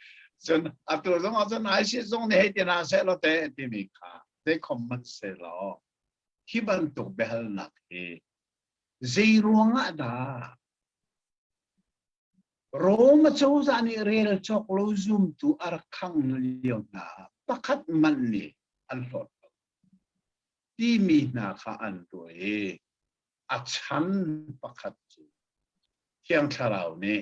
cun atu zong ah cun ISIS zong nih hei ti hna seh law te timi kha zei khom man se law hi bantuk biahalnak hi zei ruangah dah Rom acozah nih rel cawk lo zumtu a rak khang lio hna pakhat man nih an hlawt lo timi hna kha an ruah i a chan pakhat cu Thiang Thlarau nih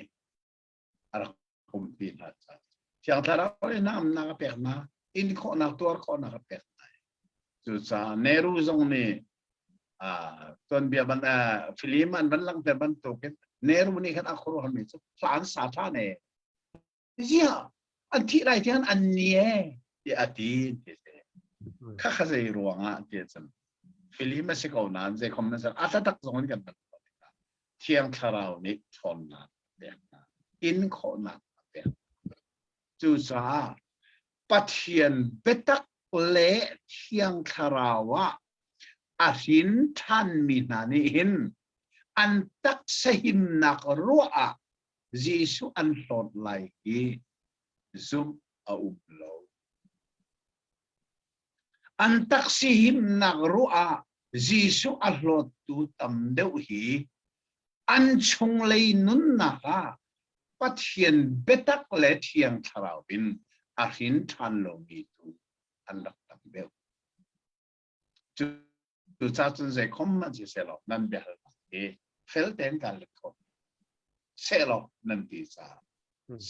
a rak umpi hna caah Thiang Thlarau nih namnak a pek hna, in khawhnak, tuar khawhnak a pek hna. Cucaah Nehru zong nih tuanbia ban film an van langhter bantukin Nehru nih khan a khuaruahmi cu hla an sa ṭhan e. Ziah an thih lai tiang an ni e tiah a ti ti si. Kha kha zei ruangah ti cun film a si ko nain zei khom na ser a tak zong in kan van Thiang Thlarau nih ṭhawnnak a pek hna, in khawhnak a pek. Cucaah Pathian biatak le Thiang Thlarau ah a hrin ṭhanmi hna nih hin an taksa himnak ruah ah Jesuh an hlawt lai hi zumh a um lo. An taksi himnak ruah ah Jesuh a hlawttu tam deuh hi an chunglei nunnak ah Pathian biatak le Thiang Thlarau in a hrin ṭhan lomi tu an rak tam deuh. Cucaah cun zei khom hmanh si sehlaw nan biahalnak hi fel tein kaan let kho. Sehlaw nan ti caah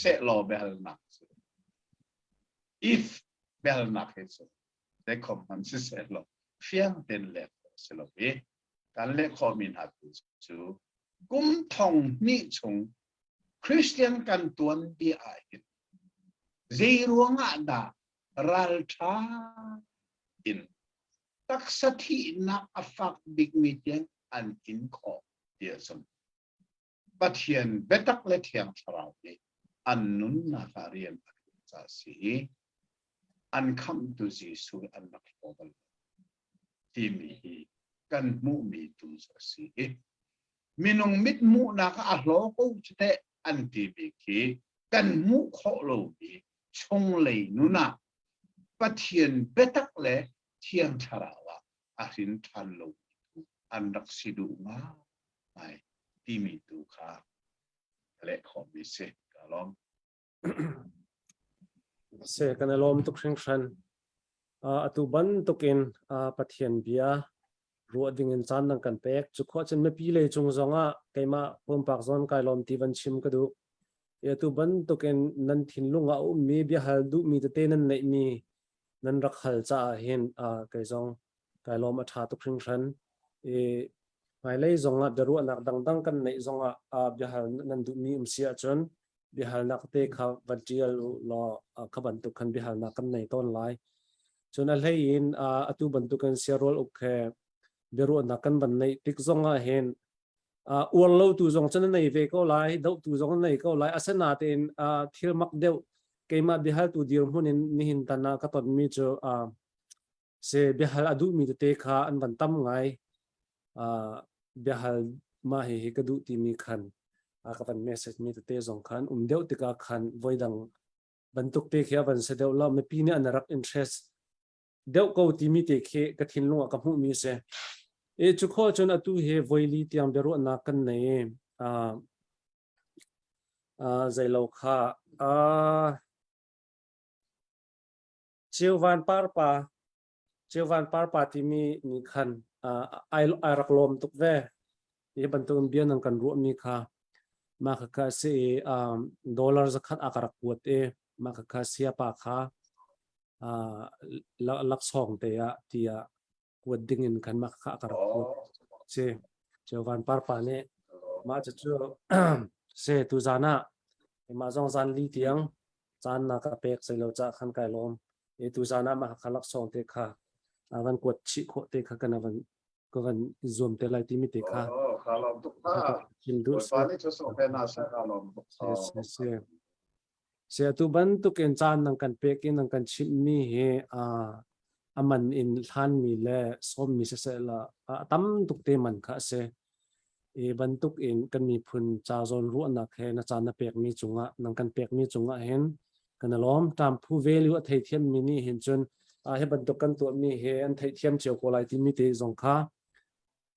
sehlaw biahalnak cu if biahalnak hi cu zei khom hmanh si sehlaw fiang tein leh khawh a si lo i kan leh khawhmi hna tu cu kum thong hnih chung Christian kan tuanbia ah hin zei ruangah dah ralṭha in taksa thihnak a fak bikmi tiang an in khawh ti a zumh. Pathian biatak le Thiang Thlarau nih an nunnak ah rian a ṭuan caah a si i an khamhtu Jesuh an rak hlaw bal lo timi hi kan hmuhmi tu cu a si i minung mit hmuhnak ah a hlaw ko cu teh an timi khi kan hmuh khawh lomi chunglei nun ah Pathian biatak le Thiang Thlarau ah a hrin ṭhan lo an rak si duh ngai timi tu kha leh khawhmi si. Ka lawm. Se kan i lawm tuk hringhran. Atu bantukin Pathian bia ruah ding in caan nang kan pek. Cu khua cun mipi lei cung zongah keimah pumpak zawn kai lawm ti van chim ka duh. Atu bantukin nan thinlung ah a ummi biahal duhmi tete nan neihmi nan rak hal caah hin kei zong kai lawm a ṭha tuk hringhran. I hmailei zongah biaruahnak dangdang kan neih zongah biahal nan duhmi um si ahcun biahalnak te kha van ṭial u law kha bantuk khan biahalnak kan nei tawn lai. Cun a hlei in atu bantukin siarual uk he biaruahnak kan van neih tik zongah hin uar lo tu zong cun nei ve ko lai doh tu zong nei ko lai asinain thil mak deuh keimah biahaltu dirhmun in nihin tan ah ka tonmi cu se biahal a duhmi tete kha an van tam ngai biahal mah hi hi ka duh timi khan ka van message mi tete zong khan um deuh tikah khan voidang bantuk te khi a van si deuh lo mipi nih an rak interest deuh ko timi te khi ka thinlung ah ka hmuhmi a si. E cu khawh cun atu hi voili tiang biaruahnak kan nei. Uh, uh, zeilo kha uh, Ceuvan parpa Ceuvan parpa timi nih khan uh, ai, ai rak lawm tuk ve. Hi bantukin bia nang kan ruahmi kha mah kha kha si i um, dollar zakhat a ka rak kuat i mah kha kha siapa kha. Laksawng te ah tiah kuat ding in khan mah kha ka rak kuat. Si Van Par pa nih mah cucu se tu zan ah mah zong zan li tiang caan na ka pek sei lo ca khan kai lawm. E tu zan ah mah kha laksawng te kha van kuat chih khawh te kha kan van ka van zuam te lai timi te kha. Oh, ka lawm tuk ta. Chim duh. Bawipa nih cu sawh pe na seh ka lawm tuk. Si si si. Si atu bantuk in caan nan kan pek i nan kan chimhmi hi a man in hlanmi le sawmmi siseh la a tam tuk te man kha a si. I bantuk in kan miphun ca zawn ruahnak he na caan na pekmi cungah nan kan pekmi cungah hin kan i lawm. Ṭamphu value a theithiammi nih hin cun hi bantuk kan tuahmi hi an theihthiam cio ko lai timi te zong kha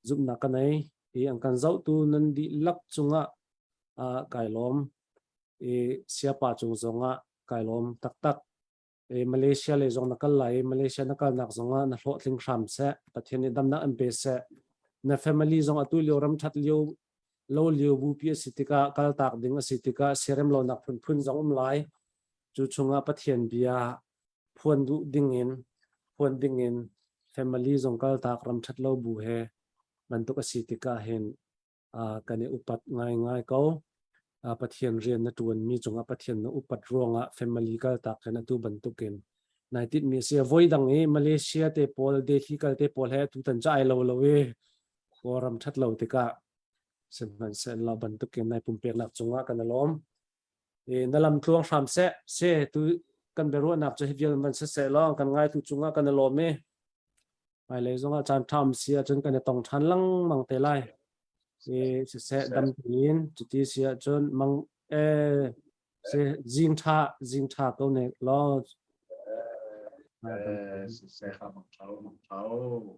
zumhnak ka nei. I an kan zohtu nan dihlak cungah kai lawm. I siapa cung zongah kai lawm taktak. I Malaysia lei zong na kal lai i Malaysia na kalnak zongah na hlawhtling hram seh. Pathian nih damnak an pe seh. Na family zong atu lio ram ṭhat lio lo lio bupi a si tikah kaltak ding a si tikah siarem lonak phunphun zong um lai. Cu chungah Pathian bia phuan duh dingin phuan dingin family zong kaltak ram ṭhat lo bu he bantuk a si tikah hin kan i upat ngaingai ko. Pathian rian na ṭuanmi cungah Pathian na upat ruangah family kaltak hin atu bantukin nai tinhmi a si. Voi dang i Malaysia te pawl, Delhi kal te pawl he tutan cu ai lo lo i Kawlram ṭhat lo tikah sihmanhsehlaw bantukin nai pumpeknak cungah kan i lawm. I na lam tluang hram seh. Se tu kan biaruahnak cu hi vial van siseh law kan ngaitu cungah kan i lawm i Hmailei zongah caan ṭha um si ahcun kan i tong ṭhan lengmang te lai. Si siseh dam tein cuti si ahcun mang eh si zing ṭha zing ṭha ko ne law. Eh, siseh kha mang ṭhau mang ṭhau.